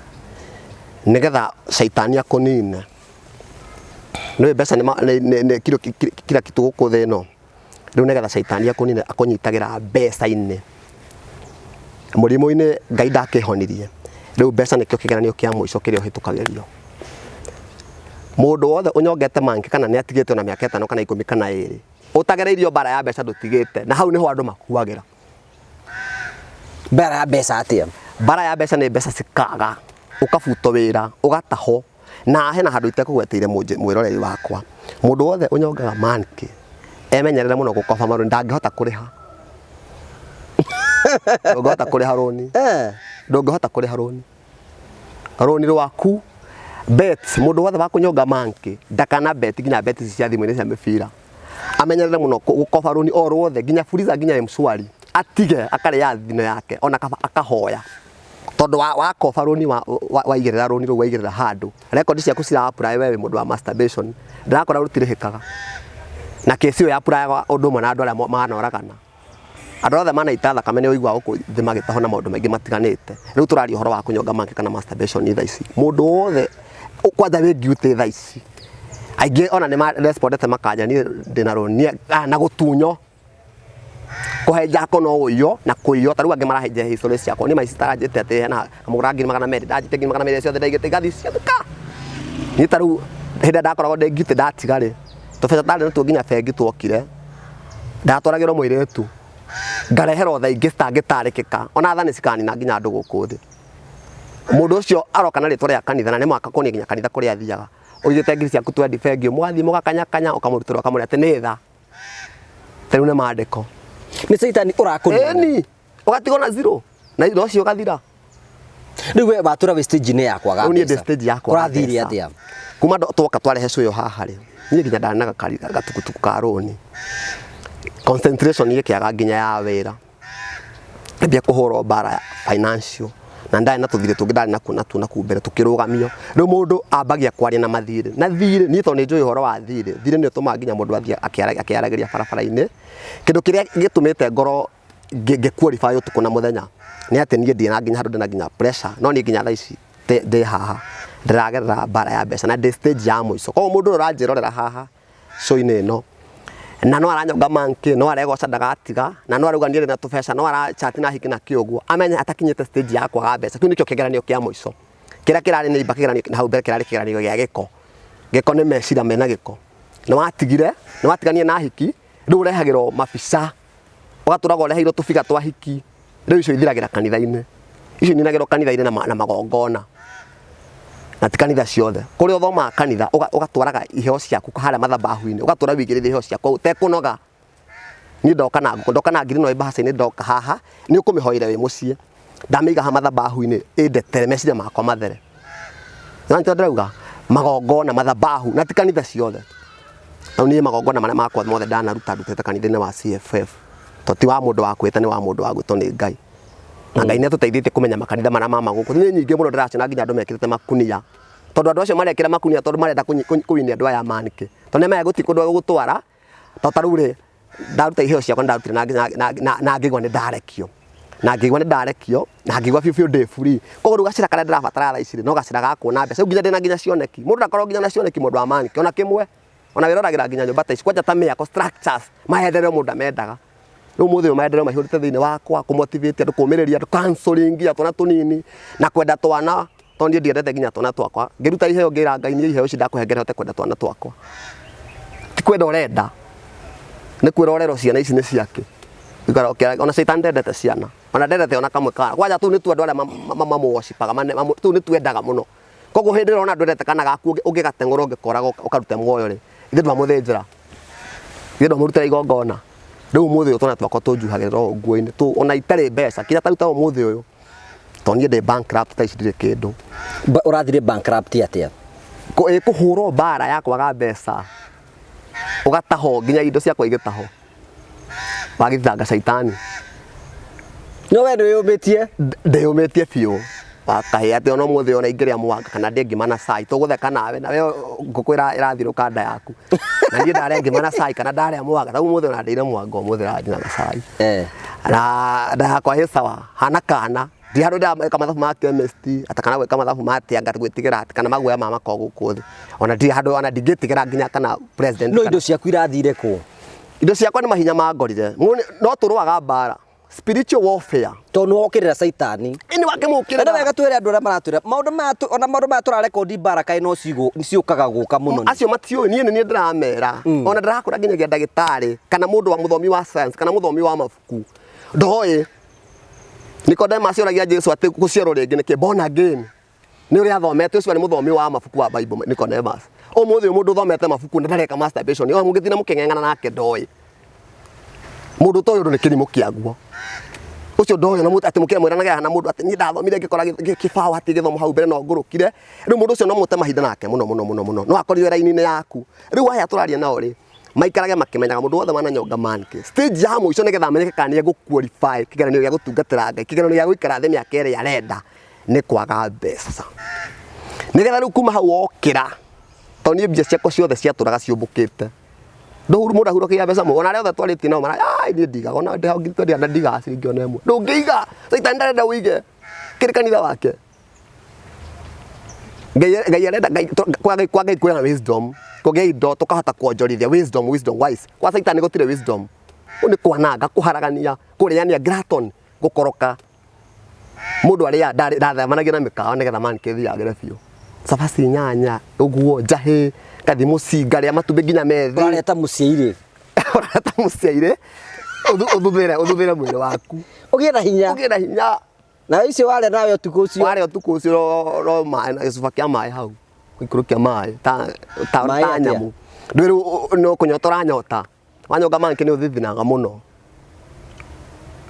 nĩgetha caitani akũnine nĩũĩ mbeca nĩ kila kitu gũkũ thĩ ĩno rĩu nĩgetha caitani akũnine akũnyitagĩra mbeca-inĩ mũrimũ-inĩ Ngai ndakĩhonirie rĩu mbeca nĩkĩo kĩgeranio kĩa mũico kĩrĩa ũhĩtũkagĩrio mũndũ wothe ũnyongete manke kana nĩ atigĩte ona mĩaka 5 kana 10 kana 2 ũtagereirio mbara ya mbeca ndũtigĩte na hau nĩho andũ makuagĩra. Mbara ya mbeca atĩa? Mbara ya mbeca nĩ mbeca cikaga ũkabutwo wĩra ũgatahwo na hena handũ itekũgweteire mwĩroreri wakwa mũndũ wothe ũnyongaga manke emenyerere mũno gũkoba marũni ndangĩhota kũrĩha ndũngĩhota kũrĩha rũni ndũngĩhota kũrĩha rũni rũni rwaku bet mũndũ wothe wa kũnyonga manke ndakana bet nginya bet ici cia thimũ-inĩ cia mĩbira amenyerere mũno gũkoba rũni o ruothe nginya Fuliza nginya M-Shwari atige akarĩa thino yake ona kaba akahoya tondũ wakoba rũni waigĩrĩra rũni rũu waigĩrĩra handũ rekondi ciaku cira apply we wĩ mũndũ wa masturbation ndĩrakora rũtirĩhĩkaga na kesi ĩyo ya apply ũndũ ũmwe na andũ arĩa manoragana andũ othe manaita thakame nĩ ũiguaga gũkũ thĩ magĩtahwo na maũndũ maingĩ matiganĩte rĩu tũraria ũhoro wa kũnyonga monkey kana masturbation thaa ici mũndũ wothe kwanja wĩ guilty thaa ici aingĩ ona nĩ respondete makanja niĩ ndĩna rũni na gũtunywo kũhenja ko no ũiywo na kũiywo ta rĩu angĩ marahenja history ciakwa niĩ my sister aranjĩte atĩ hena kamũgũra 200,000 ndanjĩte 200,000 ciothe ndaigĩte igathiĩ ciatuka niĩ ta rĩu hĩndĩ ĩrĩa ndakoragwo ndĩ guilty ndatiga rĩ tũbeca ndarĩ natuo nginya bengi twokire ndatwaragĩrwo mũirĩtu ngareherwo tha ingĩ citangĩtarĩkĩka ona tha nĩ cikanina nginya andũ gũkũ thĩ mũndũ ũcio aroka na rĩtwa rĩa kanitha na nĩ mwaka kuonia nginya kanitha kũrĩa athiaga ũigĩte ngiri ciaku twendi bengi mũgathiĩ mũgakanyakanya ũkamũrutĩra ũkamũrĩa atĩ nĩ tha ta rĩu nĩ mandĩko Nĩ caitani ũrakũnina. Ĩni ũgatigwo na zero na thutha ũcio ũgathira. Rĩu we watũra wĩ stage-inĩ ya kwaga Rĩu niĩ ndĩ stage ya kwaga Kũrathire mbeca. atĩa? Kuma twoka twarehe show ĩyo haha rĩ niĩ nginya ndarĩ na gatukutuku ka rũni concentration ĩkĩaga nginya ya wĩra ngĩambia kũhũrwo mbara ya financial na ndarĩ na tũthirĩ tũngĩ ndarĩ nakuo natuo nakũu mbere tũkĩrũgamio rĩu mũndũ ambagia kwaria na mathirĩ na thirĩ niĩ tondũ nĩ njũĩ ũhoro wa thirĩ thirĩ nĩ ũtũmaga nginya mũndũ athiĩ akĩaragĩria barabara-inĩ kĩndũ kĩrĩa gĩtũmĩte ngorwo ngĩ qualify ũtukũ na mũthenya nĩ atĩ niĩ ndirĩ na nginya handũ ndĩ na nginya pressure no niĩ nginya thaa ici ndĩ haha ndĩragerera mbara ya mbeca na ndĩ stage ya mũico koguo mũndũ ũrĩa ũranjĩrorera haha show-inĩ ĩno Na no aranyonga monkey, no aregoca ndagatiga, na no arauga niĩ ndĩ na tũbeca, no arachat na hiki na kĩ ũguo, amenye atakinyĩte stage ya kwaga mbeca. Kĩu nĩkĩo kĩgeranio kĩa mũico. Kĩrĩa kĩrarĩ nĩ imba kĩgeranio na hau mbere kĩrarĩ kĩgeranio gĩa gĩko. Gĩko nĩ meciria mena gĩko. Nĩ watigire, nĩ watiganie na hiki, rĩu ũrehagĩrwo mabica, ũgatũraga ũreheirwo tũbiga twa hiki, rĩu icio ithiragĩra kanitha-inĩ. Icio ininagĩrwo kanitha-inĩ na magongona. Na ti kanitha ciothe. Kũrĩa ũthomaga kanitha, ũgatwaraga iheo ciaku harĩa mathabahu-inĩ, ũgatũra wĩigĩrĩire iheo ciaku ũtekũnoga. Niĩ ndoka na ngũkũ, ndoka na ngiri ĩno ĩ mbahaca-inĩ ndoka haha, nĩ ũkũmĩhoera wĩ mũciĩ. Ndamĩiga haha mathabahu-inĩ ĩndetere meciria makwa mathere. Nĩwanyita ndĩrauga? Magongona, mathabahu, na ti kanitha ciothe. Rĩu niĩ magongona marĩa makwa mothe ndanaruta ndutĩte kanitha-inĩ wa CFF. To ti wa mũndũ wa kwĩta nĩ wa mũndũ wa gwĩtwo nĩ Ngai. Na Ngai nĩ atũteithĩtie kũmenya makanitha marĩa ma magũkũ. Nĩ nyingĩ mũno ndĩraciona nginya andũ mekĩrĩte makunia. Tondũ andũ acio marekĩra makunia tondũ marenda kũwinia andũ aya manĩke. Tondũ nĩmenya gũtirĩ kũndũ egũgũtwara, to ta rĩu rĩ, ndaruta iheo ciakwa ndarutire na ngĩigua nĩ ndarekio. Na ngĩigua nĩ ndarekio, na ngĩigua biũ biũ ndĩ free. Koguo rĩu gacĩra karĩa ndĩrabatara thaa ici rĩ, no gacĩra ga kuona mbeca. Rĩu nginya ndĩna nginya cioneki. Mũndũ ndakoragwo nginya na cioneki mũndũ wa manĩke ona kĩmwe. Ona wĩroragĩra nginya nyũmba ta ici, kwanja ta mĩako structures, maendeleo mũndũ amendaga. Rĩu ũmũthĩ ũyũ maendeleo maihũrĩte thĩinĩ wakwa, kũ motivate andũ, kũmĩrĩria andũ, counseling ya twana tũnini, na kwenda twana, tondũ niĩ ndiendete nginya twana twakwa. Ngĩruta iheo ngĩra Ngai niĩ iheo ici ndakũhengere hote kwenda twana twakwa. Ti kwenda ũrenda, nĩ kwĩrorerwo ciana ici nĩ ciake. Ũikaraga ũkĩaragia, ona caitani ndendete ciana, ona ndendete ona kamwe ka, kwanja tũu nĩtuo andũ arĩa mamũ-worshipaga, tũu nĩtuo endaga mũno. Koguo hĩndĩ ĩrĩa ũrona ndwendete kana gaku ũngĩgateng'ũra ũngĩkoraga ũkarute muoyo rĩ, ithuĩ ndwamũthĩnjĩra, ithuĩ ndwamũrutĩra igongona. Rĩu ũmũthĩ ũyũ twana twakwa tũnjuhagĩrĩra ũũ nguo-inĩ, ona itarĩ mbeca, kinya ta rĩu ta ũmũthĩ ũyũ, tondũ niĩ ndĩ bankrupt thaa ici ndirĩ kĩndũ. Ũrathire bankrupt atĩa? Kũhũrwo mbara ya kwaga mbeca, ũgatahwo nginya indo ciakwa igĩtahwo, wagĩthitanga caitani. No we ndwĩyũmĩtie? Ndĩyũmĩtie biũ. Wakahĩa atĩ ona ũmũthĩ ona ingĩrĩa mwanga kana ndĩe ngima na cai tũgũtheka nawe nawe ngũkũ ĩrathirũka nda yaku. Na niĩ ndarĩa ngima na cai kana ndarĩa mwanga, ta ũmũthĩ ona ndĩire mwanga ũmũthĩ ndĩranyua na cai. Na nda yakwa ĩ sawa, hana kana. Ndirĩ handũ ndĩreka mathabu ma chemistry atĩ kana gwĩka mathabu ma atĩa anga gwĩtigĩra atĩ kana maguoya ma makoo gũkũ thĩ. Ona ndirĩ handũ ona ndingĩtigĩra nginya kana president. No indo ciaku irathire kũ? Indo ciakwa nĩ mahinya mangorire. No tũrũaga mbara. Spiritual warfare. Tondũ nĩ wokĩrĩra caitani. Ĩni wakĩmũkĩrĩra. Na wega twĩre andũ arĩa maratwĩra maũndũ maya ona maũndũ maya tũrarekondi mbara kaĩ no ciũkaga gũka mũno. Acio matiũĩ niĩ nĩ niĩ ndĩramera. Ona ndĩrakũra nginyagia ndagĩtarĩ kana mũndũ wa mũthomi wa science kana mũthomi wa mabuku. Ndoĩ. Nicodemus oragia Jesu atĩ gũciarwo rĩngĩ nĩkĩ? Born again. Nĩ ũrĩa athomete ũcio nĩ mũthomi wa mabuku wa Bible Nicodemus. Ũmũthĩ ũyũ mũndũ ũthomete mabuku na ndareka masturbation, ona mũngĩtinda mũkĩng'eng'ana nake ndoĩ. Mũndũ ũtoĩ ũndũ nĩ kĩrimũ kĩaguo. Ũcio ndoĩ ona atĩ mũkĩmwĩranaga na mũndũ atĩ niĩ ndathomire ngĩkora kĩbaũ hatirĩ gĩthomo hau mbere no ngũrũkire. Rĩu mũndũ ũcio no mũte mahinda nake mũno mũno mũno mũno. No akorirwo raini-inĩ yaku. Rĩu aya tũraria nao rĩ, maikarage makĩmenyaga mũndũ wothe wananyonga manke. Stage ya mũico nĩgetha amenyeke kana nĩ egũ qualify kĩgeranio gĩa gũtungatĩra Ngai, kĩgeranio gĩa gũikara thĩ mĩaka ĩrĩa arenda nĩ kwaga mbeca. Nĩgetha rĩu kuma hau wokĩra, tondũ niĩ mbia ciakwa ciothe ciatũraga ciũmbũkĩte. Ndũhuru mũndũ ahurũkagia mbeca mũno, ona arĩa othe twarĩtie nao mara, ai niĩ ndigaga, ona ndĩ hau ngiri twendi na ndigaga ciringi ona ĩmwe. Ndũngĩiga, caitani ndarenda ũige, kĩrĩ kanitha wake. Ngai arenda Ngai kwa Ngai kwa Ngai kwĩna wisdom, kũgĩa indo tũkahota kuonjorithia wisdom, wisdom wise. Kwa caitani gũtirĩ wisdom. Kũu nĩ kwananga, kũharagania, kũrĩania, glutton, gũkoroka. Mũndũ arĩa ndathemanagia na mĩkawa nĩgetha manĩke thiagĩre biũ. Cabaci nyanya, ũguo, njahĩ, ngathi mũciĩ ngarĩa matumbĩ nginya methĩ. Ũrarĩa ta mũciĩ-irĩ. Ũrarĩa ta mũciĩ-irĩ, ũthuthĩre, ũthuthĩre mwĩrĩ waku. Ũgĩe na hinya. Ũgĩe na hinya. Na icio warĩa nawe ũtukũ ũcio. Warĩa ũtukũ ũcio ro maĩ na gĩcuba kĩa maĩ hau. Gĩkũrũ kĩa maĩ ta ta ta nyamũ. Ndwĩrĩ no kũnyota ũranyota. Wanyonga maĩ nĩ ũthithinaga mũno.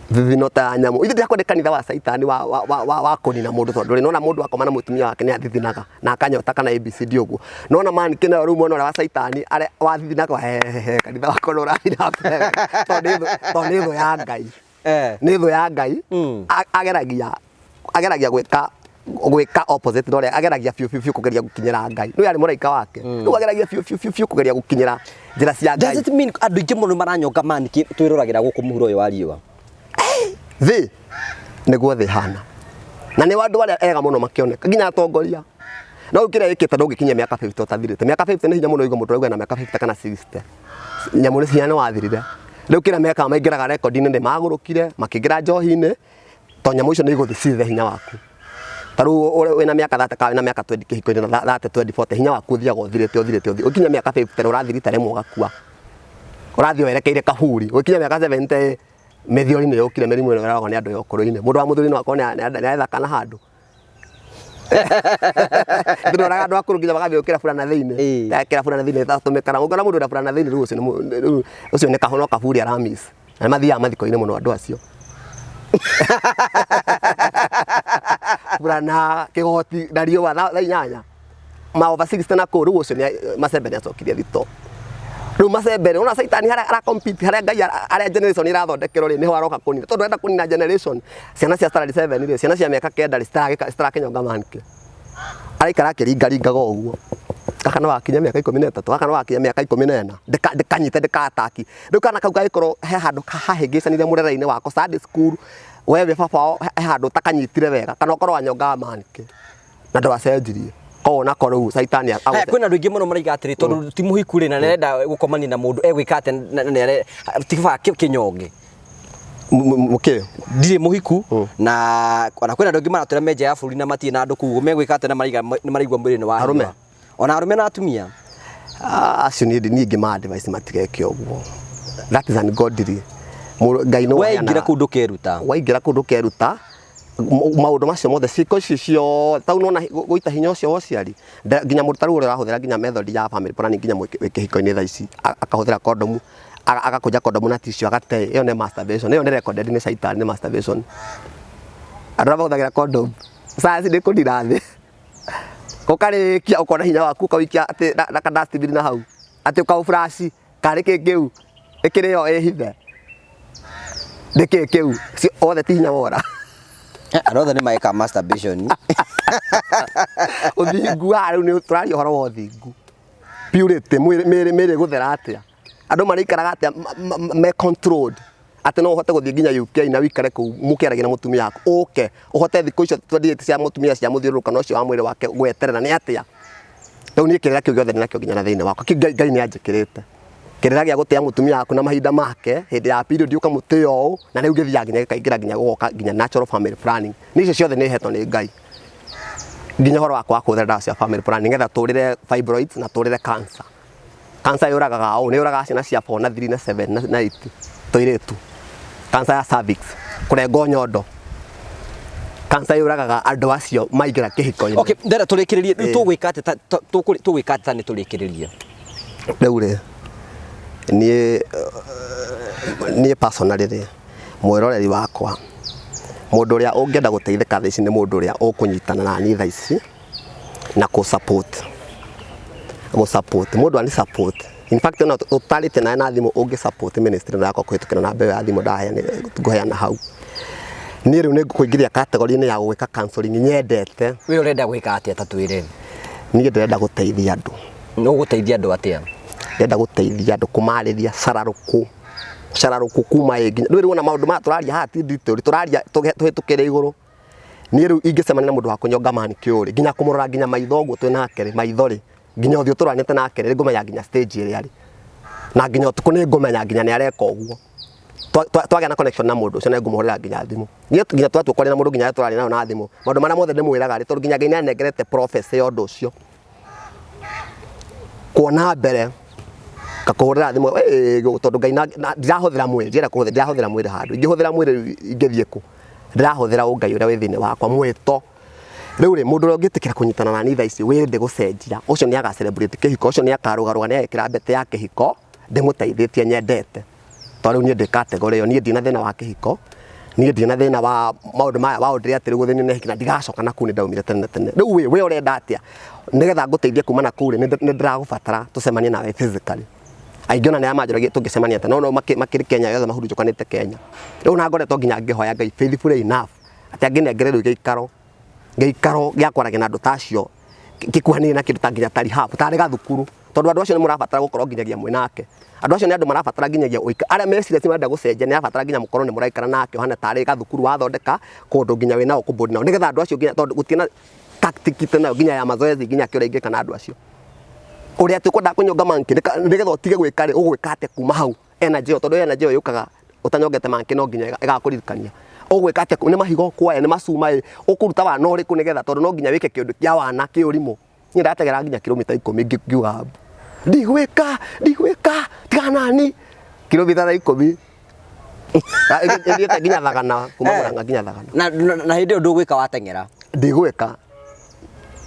Thithino ta ya nyamũ. Ithe ndĩrakwenda kanitha wa caitani wa wa wa wa, wa kũnina mũndũ tondũ rĩ nona mũndũ akoma na mũtumia wake nĩ athithinaga na akanyota kana ABCD ũguo. Nona man kĩna rĩu mwena ũrĩa wa caitani arĩa wathithinaga hehehe kanitha wakwa nĩ ũrathiĩ na mbere tondũ nĩ thũ ya Ngai. Nĩ thũ ya Ngai. Ageragia ageragia gwĩka gwĩka opposite na ũrĩa ageragia biũ biũ biũ kũgeria gũkinyĩra Ngai. Nĩwe arĩ mũraika wake. Rĩu ageragia biũ biũ biũ biũ kũgeria gũkinyĩra njĩra cia Ngai. Does it mean andũ aingĩ mũno maranyonga maniki twĩroragĩra gũkũ mũhuro ũyũ wa riũa? Thĩ nĩguo thĩ hana. Na nĩ andũ arĩa ega mũno makĩoneka nginya atongoria. No rĩu kĩrĩa ĩkĩte ndũngĩkinyia mĩaka 50 ũtathirĩte. Mĩaka 50 nĩ hinya mũno ũigue mũndũ arauga ena mĩaka 50 kana 60. Nyamũ nĩ hinya nĩ wathirire. Rĩu kĩrĩa mekaga maingĩraga rekondi-inĩ nĩ magũrũkire, makĩingĩra njohi-inĩ, tondũ nyamũ icio nĩ igũthiĩ cithe hinya waku. Ta rĩu wĩna mĩaka 30 kana wĩna mĩaka 20 kĩhiko-inĩ na 30 20 40 hinya waku ũthiaga ũthirĩte ũthirĩte ũthirĩte. Ũkinya mĩaka 50 ũrathiĩ rita rĩmwe ũgakua. Ũrathiĩ werekeire kaburi. Ũgĩkinya mĩaka 70 mĩthiori nĩ yũkire mĩrimũ ĩno ĩroragwo nĩ andũ ya ũkũrũ-inĩ. Mũndũ wa mũthuri no akorwo nĩ aretha kana handũ. Ndĩroraga andũ akũrũ nginya magathiĩ gwĩkĩra burana thĩinĩ. Ekĩra burana thĩinĩ ĩtatũmĩkaga. Ũngĩona mũndũ wĩna burana thĩinĩ rĩu ũcio nĩ no kaburi ara miss. Na nĩ mathiaga mathiko-inĩ mũno andũ acio. Burana, kĩgoti na riũa thaa 8. Ma over 60 na kũu rĩu ũcio nĩ macembe nĩ acokirie thito. Rĩu macembe rĩ, ũrona caitani harĩa ara compete harĩa Ngai harĩa generation ĩrathondekerwo rĩ, nĩho aroka kũnina. Tondũ arenda kũnina generation ciana cia standard 7 rĩ, ciana cia mĩaka 9 rĩ, citarakĩnyonga manke. Araikara akĩringaringaga ũguo. Gaka no gakinye mĩaka 13, gaka no gakinye mĩaka 14, ndĩkanyite ndĩka-attack. Rĩu kana kau gagĩkorwo he handũ hahĩngĩcanire mũrere-inĩ wako Sunday school, we wĩ baba wao he handũ ũtakanyitire wega, kana ũkorwo wanyongaga manke na ndwacenjirie. Koguo nako rĩu caitani Haya, kwĩna andũ aingĩ mũno maraiga atĩrĩ tondũ ti mũhiku rĩ na nĩarenda gũkomania na mũndũ egwĩka atĩa na ti baba kĩnyonge. Mũkĩ Ndirĩ mũhiku na ona kwĩna andũ angĩ maratwĩra me nja ya bũrũri na matirĩ na andũ kũu megwĩka atĩa na maraiga nĩ maraigua mwĩrĩ nĩ wahiũha. Arũme? Ona arũme na atumia. Acio niĩ niĩ ingĩma advice matigeke ũguo. That is ungodly. Ngai nĩwe Waingĩra kũu ndũkeruta. Waingĩra kũu ndũkeruta. Maũndũ macio mothe ciĩko icio ciothe tau nona gũita hinya ũcio wa ũciari nginya mũndũ ta rĩu ũrĩa ũrahũthĩra nginya method ya family planning nginya wĩ kĩhiko-inĩ thaa ici akahũthĩra kondomu agakũnja kondomu na tissue agate ĩyo nĩ masturbation ĩyo nĩ recorded nĩ caitani nĩ masturbation. Andũ arĩa mahũthagĩra kondomu science ndĩkũnina thĩ ũkarĩkia ũkona hinya waku ũkawikia atĩ na ka dustbin na hau atĩ ũkaũ flash karĩ kĩ kĩu ĩkĩrĩ yo ĩhithe nĩ kĩ kĩu othe ti hinya wora. Andũ othe nĩ magĩka masturbation. Ũthingu haha rĩu nĩ tũraria ũhoro wa ũthingu. Purity mĩĩrĩ mĩĩrĩ ĩgũthera atĩa? Andũ marĩikaraga atĩa me controlled atĩ no ũhote gũthiĩ nginya UK na wĩikare kũu mũkĩaragia na mũtumia waku ũke ũhote thikũ icio 28 cia mũtumia cia mũthiũrũrũkano ũcio wa mwĩrĩ wake gweterera nĩ atĩa? Rĩu niĩ kĩrĩra kĩu gĩothe ndĩnakĩo nginya na thĩinĩ wakwa kĩu Ngai nĩ anjĩkĩrĩte. Kĩrĩra gĩa gũtĩa mũtumia waku na mahinda make hĩndĩ ya period ũkamũtĩa ũũ na rĩu gĩthiaga nginya gĩkaingĩra nginya gũgoka nginya natural family planning. Nĩ icio ciothe nĩ hetwo nĩ Ngai. Nginya ũhoro wakwa wa kũhũthĩra ndawa cia family planning nĩgetha tũrĩre fibroids na tũrĩre cancer. Cancer yũragaga ũũ, nĩ yũragaga ciana cia 4 na 3 na 7 na 8 tũirĩtu. Cancer ya cervix, kũrengwo nyondo. Cancer yũragaga andũ acio maingĩra kĩhiko-inĩ. Okay, ndĩrenda tũrĩkĩrĩrie rĩu tũgwĩka atĩa tũgwĩka atĩa ta nĩ tũrĩkĩrĩrie? Rĩu rĩ, niĩ niĩ personally rĩ, mwĩroreri wakwa, mũndũ ũrĩa ũngĩenda gũteithĩka thaa ici nĩ mũndũ ũrĩa ũkũnyitana na niĩ thaa ici na kũ support, gũ support, mũndũ ani support. In fact ona ũtarĩte nawe na thimũ ũngĩ support ministry ĩno yakwa kũhĩtũkĩra namba ĩyo ya thimũ ngũheana hau. Niĩ rĩu nĩ ngũkũingĩria category-inĩ ya gwĩka counseling nyendete. We ũrenda gwĩka atĩa ta twĩre? Niĩ ndĩrenda gũteithia andũ. Ũgũteithia andũ atĩa? Ndĩrenda gũteithia andũ kũmarĩria cararũkũ, cararũkũ kuma ĩ nginya, ndũĩ rĩu ona maũndũ maya tũraria haha ti detail, tũraria tũhĩtũkĩre igũrũ. Niĩ rĩu ingĩcemania na mũndũ wa kũnyonga manicure rĩ, nginya kũmũrora nginya maitho ũguo twĩ nake rĩ, maitho rĩ, nginya ũthiũ tũroranĩte nake rĩ, nĩngũmenya nginya stage ĩrĩa arĩ. Na nginya ũtukũ nĩngũmenya nginya nĩ areka ũguo. Twagĩa na connection na mũndũ ũcio nĩngũmũhũrĩra nginya thimũ. Niĩ nginya twatua kwaria na mũndũ nginya rĩrĩa tũraria nayo na thimũ, maũndũ marĩa mothe ndĩmwĩraga rĩ, tondũ nginya Ngai nĩanengerete prophecy ya ũndũ ũcio. Kuona mbere, ngakũhũrĩra thimũ tondũ Ngai ndirahũthĩra mwĩrĩ, ndirenda kũhũthĩra, ndirahũthĩra mwĩrĩ handũ. Ingĩhũthĩra mwĩrĩ ingĩthiĩ kũ? Ndĩrahũthĩra ũngai ũrĩa wĩ thĩinĩ wakwa, mwĩto. Rĩu rĩ, mũndũ ũrĩa ũngĩtĩkĩra kũnyitana na niĩ thaa ici wĩrĩ ndĩgũcenjia, ũcio nĩ aga celebrate kĩhiko, ũcio nĩ akarũgarũga, nĩ agekĩra mbete ya kĩhiko, ndĩmũteithĩtie nyendete. Tondũ rĩu niĩ ndĩ category ĩyo, niĩ ndirĩ na thĩna wa kĩhiko, niĩ ndirĩ na thĩna wa maũndũ maya wa ũndĩre atĩ rĩu gũthĩnio nĩ hiki na ndigacoka na kũu nĩ ndaumire tene na tene. Rĩu we, we ũrenda atĩa? Nĩgetha ngũteithie kuma na kũu rĩ, nĩ ndĩragũbatara tũcemanie nawe physically. Aingĩ ona nĩ arĩa manjũragia tũngĩcemania atĩa, no no makĩrĩ Kenya yothe mahurunjũkanĩte Kenya. Rĩu ona ngoretwo nginya ngĩhoya Ngai faithfully enough atĩ angĩnengere rĩu gĩikaro, gĩikaro gĩa kwaragia na andũ ta acio gĩkuhanĩrĩirie na kĩndũ ta nginya ta rehab, tarĩ gathukuru. Tondũ andũ acio nĩ mũrabatara gũkorwo nginyagia mwĩ nake. Andũ acio nĩ andũ marabatara nginyagia ũikare, arĩa meciria marenda gũcenjia nĩ arabatara nginya mũkorwo nĩ mũraikara nake ũhane tarĩ gathukuru wathondeka kũndũ nginya wĩ nao kũ bond nao. Nĩgetha andũ acio nginya tondũ gũtirĩ na tactic nayo nginya ya mazoezi nginya kĩũria ingĩka na andũ acio. Ũrĩa atĩ ũkwendaga kũnyonga monkey nĩgetha ũtige gwĩka rĩ, ũgwĩka atĩa kuma hau energy ĩyo, tondũ energy ĩyo yũkaga ũtanyongete monkey no nginya ĩgakũririkania. Ũgwĩka atĩa, nĩ mahiga ũkuoya, nĩ macuma ĩ, ũkũruta wana ũrĩkũ nĩgetha, tondũ no nginya wĩke kĩũndũ kĩa wana kĩa ũrimũ. Niĩ ndateng'eraga nginya kilomita 10 ngiuga mbu. Ndigwĩka, ndigwĩka, tigana nani. Kilomita ta 10. Ĩthiĩte nginya Thagana, kuma Murang'a nginya Thagana. Na hĩndĩ ĩyo ndũgwĩka wateng'era? Ndigwĩka.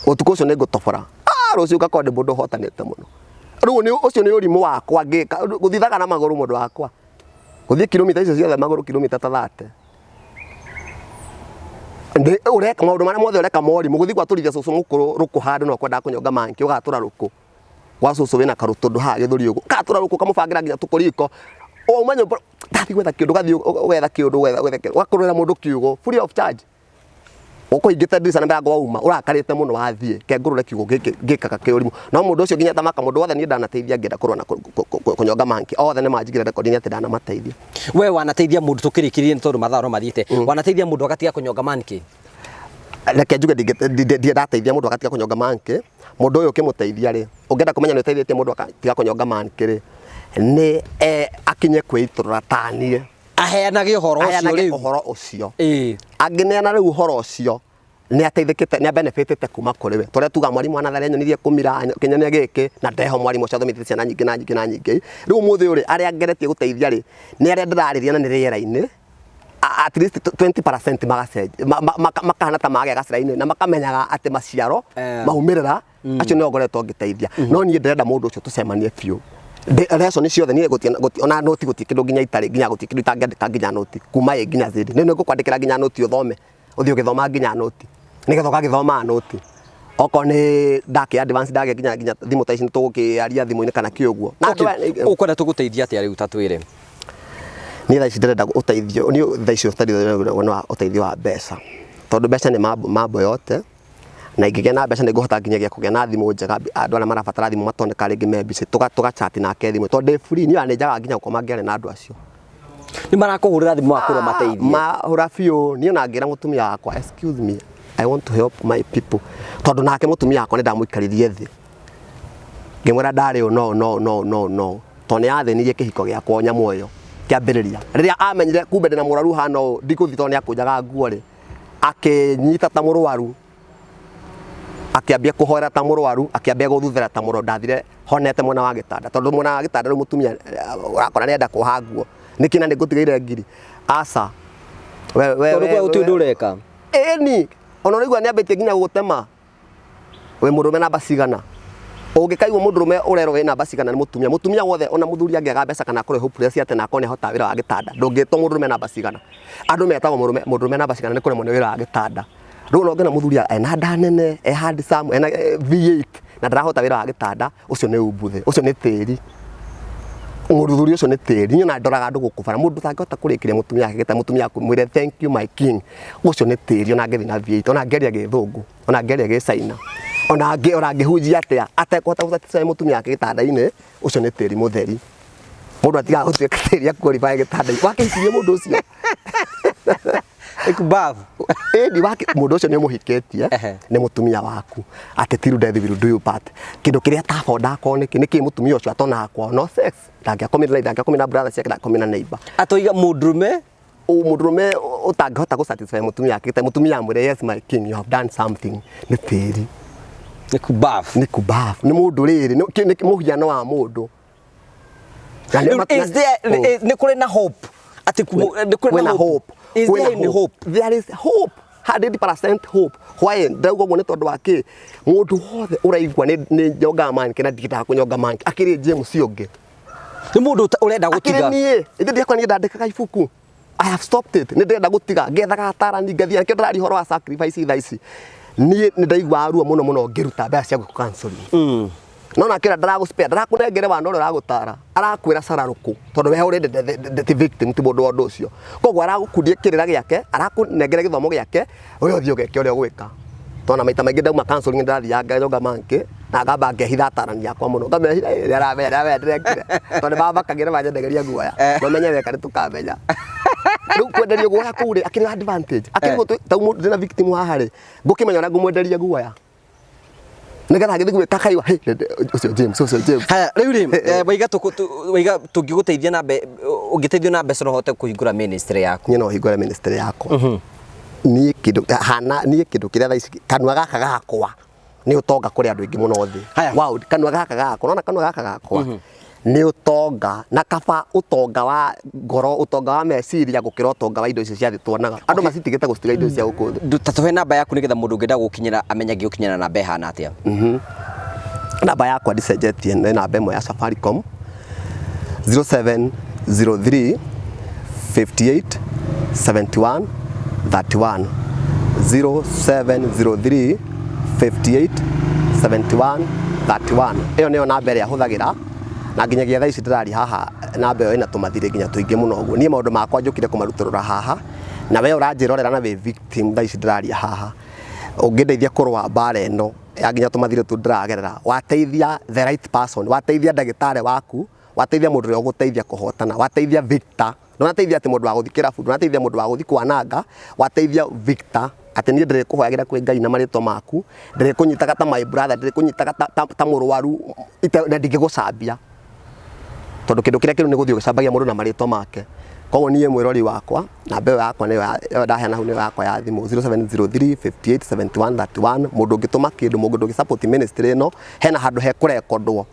Ũtukũ ũcio nĩ ngũtobora. Ah, rũciũ ngakorwo ndĩ mũndũ ũhotanĩte mũno. Rĩu nĩ ũcio nĩ ũrimũ wakwa ngĩka, gũthiĩ Thagana magũrũ mũndũ wakwa. Gũthiĩ kilomita icio ciothe magũrũ kilomita ta 30. Ũreka maũndũ marĩa mothe ũreka morimũ, gũthiĩ gwatũrithia cũcũ mũkũrũ rũkũ handũ na ũkwendaga kũnyonga monkey ũgatũra rũkũ. Gwa cũcũ wĩna karũtũndũ haha gĩthũri ũguo, ũgatũra rũkũ ũkamũbangĩra nginya tũkũriko. Wauma nyũmba ndathiĩ gwetha kĩũndũ, ũgathiĩ ũgetha kĩũndũ, ũgetha kĩũndũ, ũgakũrũra mũndũ kiugũ free of charge. Ũkũhingĩte ndirica na mĩrango wauma, ũrakarĩte mũno wathiĩ, reke ngũrũre kiugũ gĩkĩ ngĩkaga kĩũrimũ. No mũndũ ũcio nginya tamaka mũndũ wothe niĩ ndanateithia ngĩenda kũrũa na kũnyonga monkey, othe nĩ manjigire rekondi-inĩ atĩ ndanamateithia. We wanateithia mũndũ tũkĩrĩkĩrĩrie nĩ tondũ mathaa no mathiĩte, wanateithia mũndũ agatiga kũnyonga monkey? Reke njuge ndirĩ ndateithia mũndũ agatiga kũnyonga monkey, mũndũ ũyũ ũkĩmũteithia rĩ, ũngĩenda kũmenya nĩ ũteithĩtie mũndũ agatiga kũnyonga monkey rĩ, nĩ akinye kwĩitũrũra ta niĩ. Aheanage ũhoro ũcio Aheanage rĩu. ũhoro ũcio. Ĩĩ. Angĩneana rĩu ũhoro ũcio, nĩ ateithĩkĩte, nĩ abenefitĩte kuma kũrĩ we. Torĩa tugaga mwarimũ wa natharĩ anyonirie kũmira, akĩnyonia gĩkĩ, na ndeho mwarimũ ũcio athomithĩtie ciana nyingĩ na nyingĩ na nyingĩ. Rĩu ũmũthĩ ũyũ rĩ, arĩa ngeretie gũteithia rĩ, nĩ arĩa ndĩrarĩria na nĩ rĩera-inĩ, at least 20% magacenjia, makahana ta magĩa gacĩra-inĩ na makamenyaga atĩ maciaro maumĩrĩra acio nĩo ngoretwo ngĩteithia. No niĩ ndĩrenda mũndũ ũcio tũcemanie biũ. Lesson ciothe niĩ gũtirĩ, gũtirĩ, ona noti gũtirĩ kĩndũ nginya itarĩ, nginya gũtirĩ kĩndũ itangĩandĩka nginya noti, kuma A nginya Z. Nĩ ngũkwandĩkĩra nginya noti ũthome, ũthiĩ ũgĩthomaga nginya noti, nĩgetha ũgagĩthomaga noti. Okorwo nĩ ndakĩ advance ndagĩa nginya nginya thimũ ta ici nĩ tũgũkĩaria thimũ-inĩ kana kĩ ũguo. Na andũ aya- Ũkwenda tũgũteithie atĩa rĩu ta twĩre? Niĩ thaa ici ndĩrenda ũteithio, niĩ thaa ici ũteithio nĩ wa ũteithio wa mbeca, tondũ mbeca nĩ mambo yote. Na ingĩgĩa na mbeca nĩ ngũhota nginyagia kũgĩa na thimũ njega, andũ arĩa marabatara thimũ matoneka rĩngĩ me busy, tũga chat nake thimũ, tondũ ndĩ free, niĩ ona nĩ njagaga nginya gũkoma ngĩaria na andũ acio. Nĩ marakũhũrĩra thimũ magakwĩra ũmateithie? Mahũra biũ, niĩ ona ngĩra mũtumia wakwa excuse me, I want to help my people, tondũ nake mũtumia wakwa nĩ ndamũikaririe thĩ, ngĩmwĩra ndarĩ ũũ no no no no no, tondũ nĩ yathĩnirie kĩhiko gĩakwa nyamũ ĩyo kĩambĩrĩria. Rĩrĩa amenyire kumbe ndĩna mũrwaru ũhana ũũ, ndikũthiĩ tondũ nĩ akũnjaga nguo rĩ, akĩnyita ta mũrwaru, akĩambia kũhoera ta mũrwaru, akĩambia gũthuthĩra ta mũrwaru, ndathire honete mwena wa gĩtanda, tondũ mwena wa gĩtanda rĩu mũtumia ũrakora nĩ enda kuoha nguo, nĩkĩ na nĩ ngũtigĩire ngiri, aca. Tondũ kũrĩa gũtirĩ ũndũ ũreka. Ĩni, ona ũraigua nĩ ambĩtie nginya gũgũtema. Wĩ mũndũrũme namba cigana? Ũngĩkaigua mũndũrũme ũrerwo wĩ namba cigana nĩ mũtumia, mũtumia wothe ona mũthuri angĩaga mbeca kana akorwo e hopeless atĩa na akorwo nĩ ahotaga wĩra wa gĩtanda, ndũngĩtwo mũndũrũme namba cigana. Andũ metagwo mũrũme mũndũrũme namba cigana nĩ kũremwo nĩ wĩra wa gĩtanda. Rĩu ona ũngĩona mũthuri ena nda nene, e handsome, ena V8 na ndarahota wĩra wa gĩtanda, ũcio nĩ umbuthĩ, ũcio nĩ tĩri. Mũthuri ũcio nĩ tĩri. Niĩ ona ndoraga andũ gũkũ bara, mũndũ ũtangĩhota kũrĩkĩria mũtumia wake gĩtanda, mũtumia amwĩre thank you my king, ũcio nĩ tĩri ona angĩthiĩ na V8, ona angĩaria gĩthũngũ, ona angĩaria gĩcaina, ona angĩhunjia atĩa, atekũhota gũ satisfy mũtumia wake gĩtanda-inĩ, ũcio nĩ tĩri mũtheri. Mũndũ atigaga gũtuĩka tĩri a qualify gĩtanda-inĩ. Wakĩhikirie mũndũ ũcio? Ikubavu. Ĩni wake mũndũ ũcio nĩ ũmũhikĩtie nĩ mũtumia waku atĩ till death will do you part. Kĩndũ kĩrĩa atabondaga kwao nĩkĩ nĩkĩ mũtumia ũcio atonaga kwao no sex ndangĩakomire na ndangĩakomire na brother ciake ndangĩakomire na neighbor. Atoiga mũndũrũme Mũndũrũme ũtangĩhota gũ satisfy mũtumia wake mũtumia amwĩre yes my king you have done something nĩ tĩri. Nĩ kubavu. Nĩ kubavu. Nĩ mũndũ rĩrĩ nĩ mũhiano wa mũndũ. Is there nĩ kũrĩ na hope atĩ nĩ kũrĩ na hope? Is there any hope? There is hope. 100% hope. Why? Ndauga ũguo nĩ tondũ wa kĩ? Mũndũ wothe ũraigua nĩ nyongaga monkey na ndiendaga kũnyonga monkey akĩrĩ James ũngĩ. Nĩ mũndũ ũrenda gũtiga. Akĩrĩ niĩ, ithe ndiakwa niĩ ndandĩkaga ibuku. I have stopped it. Nĩ ndĩrenda gũtiga. Ngethaga atarani ngathiĩ. Nĩkĩo ndĩraria ũhoro wa sacrifice thaa ici. Niĩ nĩ ndaiguaga ruo mũno mũno ngĩruta mbeca cia gwĩka counseling. No nake ũrĩa ndaragũ spare, ndarakũnengere wana ũrĩa ũragũtara, arakwĩra cara rũkũ tondũ we already ti victim ti mũndũ wa ũndũ ũcio. Koguo aragũkundia kĩrĩra gĩake, arakũnengere gĩthomo gĩake, we ũthiĩ ũgeke ũrĩa ũgwĩka. Tondũ maita maingĩ ndauma counseling ndĩrathiaga nganyonga monkey na ngamba ngehitha atarani akwa mũno. Ngamehitha ĩ nĩaramenya nĩaramenya ndĩrekire. Tondũ nĩmamakagĩra manyendegeria guoya. Mamenye weka nĩtũkamenya. Rĩu kwenderio guoya kũu rĩ, akĩrĩ advantage. Akĩrĩ ta mũndũ ndĩna victim haha rĩ, ngũkĩmenya ũrĩa ngũmwenderia guoya. Nĩgetha agĩthiĩ gwĩka akaiwa, "Hey, ũcio James, ũcio James." Haya, rĩu rĩ, waiga waiga tũngĩgũteithia na ũngĩteithio na mbeca no ũhote kũhingũra ministry yaku? Niĩ no hingũre ministry yakwa. Niĩ kĩndũ hana, niĩ kĩndũ kĩrĩa thaa ici, kanua gaka gakwa nĩ ũtonga kũrĩ andũ aingĩ mũno thĩ. Haya. Wow, kanua gaka gakwa, nona kanua gaka gakwa nĩ ũtonga, na kaba ũtonga wa ngoro, ũtonga wa meciria gũkĩra ũtonga wa indo ici cia thĩ tuonaga. Andũ macitigĩte gũcitiga indo ici cia gũkũ thĩ. Ta tũhe namba yaku nĩgetha mũndũ ũngĩenda gũkinyĩra amenye angĩgũkinyĩra namba ĩhana atĩa. Namba yakwa ndicenjetie, nĩ namba ĩmwe ya Safaricom, 0703 58 71 31, 0703 58 71 31. Ĩyo nĩyo namba ĩrĩa hũthagĩra, na nginyagia thaa ici ndĩraria haha namba ĩyo ĩna tũmathirĩ nginya tũingĩ mũno ũguo. Niĩ maũndũ makwa njũkire kũmarutũrũra haha, na we ũranjĩrorera na wĩ victim thaa ici ndĩraria haha, ũngĩndeithia kũrũa mbara ĩno ya nginya tũmathirĩ tũu ndĩragerera, wateithia the right person, wateithia ndagĩtarĩ waku, wateithia mũndũ ũrĩa ũgũteithia kũhotana, wateithia Victor. Ndũnateithia atĩ mũndũ wa gũthiĩ kĩrabu, ndũnateithia mũndũ wa gũthiĩ kwananga, wateithia Victor atĩ niĩ ndĩrĩkũhoyagĩra kwĩ Ngai na marĩtwa maku, ndĩrĩkũnyitaga ta my brother, ndĩrĩkũnyitaga ta mũrwaru, na ndingĩgũcambia. Tondũ kĩndũ kĩrĩa kĩũru nĩ gũthiĩ ũgĩcambagia mũndũ na marĩtwa make. Koguo niĩ mwĩrori wakwa, namba ĩyo yakwa nĩyo ĩyo ndaheana hau nĩyo yakwa ya thimũ, 0703 58 71 31. Mũndũ ũngĩtũma kĩndũ, mũndũ ũngĩ support ministry ĩno, hena handũ hekũrekondwo.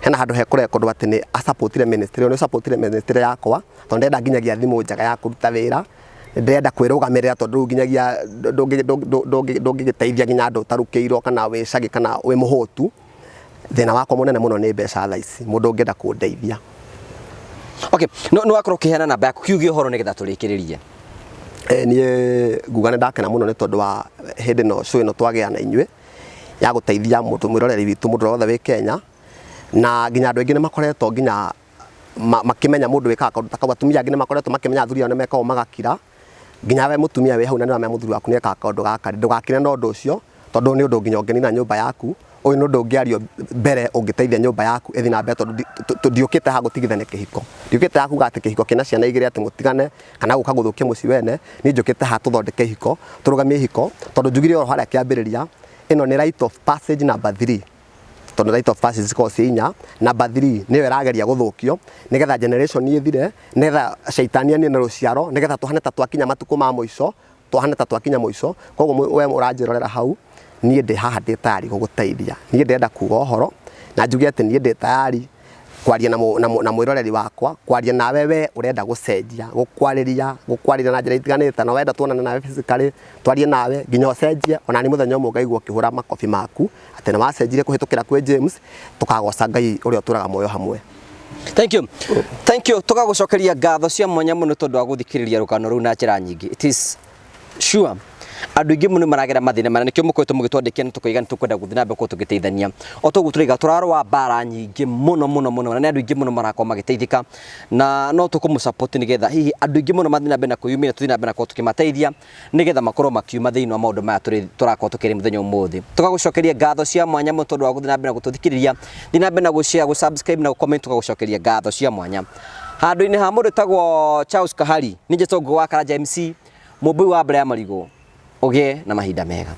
Hena handũ hekũrekondwo atĩ nĩ asupportire ministry ĩyo, nĩ ũsupportire ministry yakwa, tondũ ndĩrenda nginyagia thimũ njega ya kũruta wĩra, ndĩrenda kwĩrũgamĩrĩra tondũ rĩu nginyagia ndũngĩgĩteithia nginya andũ ũtarukĩirwo kana wĩ cagi kana wĩ mũhũtu. Thĩna wakwa mũnene mũno nĩ mbeca thaa ici, mũndũ ũngĩenda kũndeithia. Okay, no no wakorwo ũkĩheana namba yaku, kiuge ũhoro nĩgetha tũrĩkĩrĩrie. Niĩ nguga nĩ ndakena mũno nĩ tondũ wa hĩndĩ ĩno show ĩno twagĩa na inyuĩ ya gũteithia mũndũ mwĩroreri witũ, mũndũ wothe wĩ Kenya, na nginya andũ aingĩ nĩ makoretwo nginya makĩmenya mũndũ wĩkaga kaũndũ ta kau. Atumia angĩ nĩ makoretwo makĩmenya athuri ao nĩ mekaga ũũ magakira. Nginya we mũtumia wĩ hau na nĩ ũramenya mũthuri waku nĩ ekaga kaũndũ gaka rĩ, ndũgakire na ũndũ ũcio, tondũ nĩ ũndũ nginya ũngĩnina nyũmba yaku. Ũyũ nĩ ũndũ ũngĩario mbere ũngĩteithia nyũmba yaku ĩthiĩ na mbere, tondũ ndiũkĩte haha gũtigithania kĩhiko. Ndiũkĩte haha kuga atĩ kĩhiko kĩna ciana igĩrĩ atĩ mũtigane kana gũka gũthũkia mũciĩ wene. Niĩ njũkĩte haha tũthondeke ihiko, tũrũgamie ihiko, tondũ njugire oro harĩa kĩambĩrĩria, ĩno nĩ rite of passage number 3. Tondũ rite of passage cikoragwo ciĩ inya, number 3 nĩyo ĩrageria gũthũkio nĩgetha generation ĩthire, nĩgetha caitani anine rũciaro, nĩgetha tũhane ta twakinya matukũ ma mũico, twahana ta twakinya mũico. Koguo we ũranjĩrorera hau, niĩ ndĩ haha ndĩ tayari gũgũteithia. Niĩ ndĩrenda kuga ũhoro na njuge atĩ niĩ ndĩ tayari kwaria na mwĩroreri wakwa, kwaria nawe we ũrenda gũcenjia, gũkwarĩria, gũkwarĩria na njĩra itiganĩte, na wenda tuonane nawe physically, twarie nawe nginya ũcenjie, ona niĩ mũthenya ũmwe ngaigua ũkĩhũra makobi maku atĩ nĩ wacenjirie kũhĩtũkĩra kwĩ James, tũkagoca Ngai ũrĩa ũtũraga muoyo hamwe. Thank you. Thank you. Tũgagũcokeria ngatho cia mwanya mũno tondũ wa gũthikĩrĩria rũgano rũu na njĩra nyingĩ. It is sure andũ aingĩ mũno maragera mathĩna maya, nĩkĩo mũkoretwo mũgĩtwandĩkĩra na tũkoiga nĩ tũkwenda gũthiĩ na mbere gũkorwo tũgĩteithania. O toguo tũraiga tũrarũa mbara nyingĩ mũno mũno mũno, na nĩ andũ aingĩ mũno marakorwo magĩteithĩka, na no tũkũmũ support nĩgetha hihi andũ aingĩ mũno mathiĩ na mbere na kwĩyumĩria, tũthiĩ na mbere na gũkorwo tũkĩmateithia nĩgetha makorwo makiuma thĩinĩ wa maũndũ maya tũrakorwo tũkĩrĩ mũthenya ũmũthĩ. Tũgagũcokeria ngatho cia mwanya mũno tondũ wa gũthiĩ na mbere na gũtũthikĩrĩria, thiĩ na mbere na gũ-share, gũ-subscribe na gũ-comment, tũgagũcokeria ngatho cia mwanya. Handũ-inĩ ha mũndũ wĩtagwo Charles Kahari, nĩ njĩtwo Ngũgĩ wa Karanja MC, mũmbui wa mbere ya marigũ, ũgĩe na mahinda mega.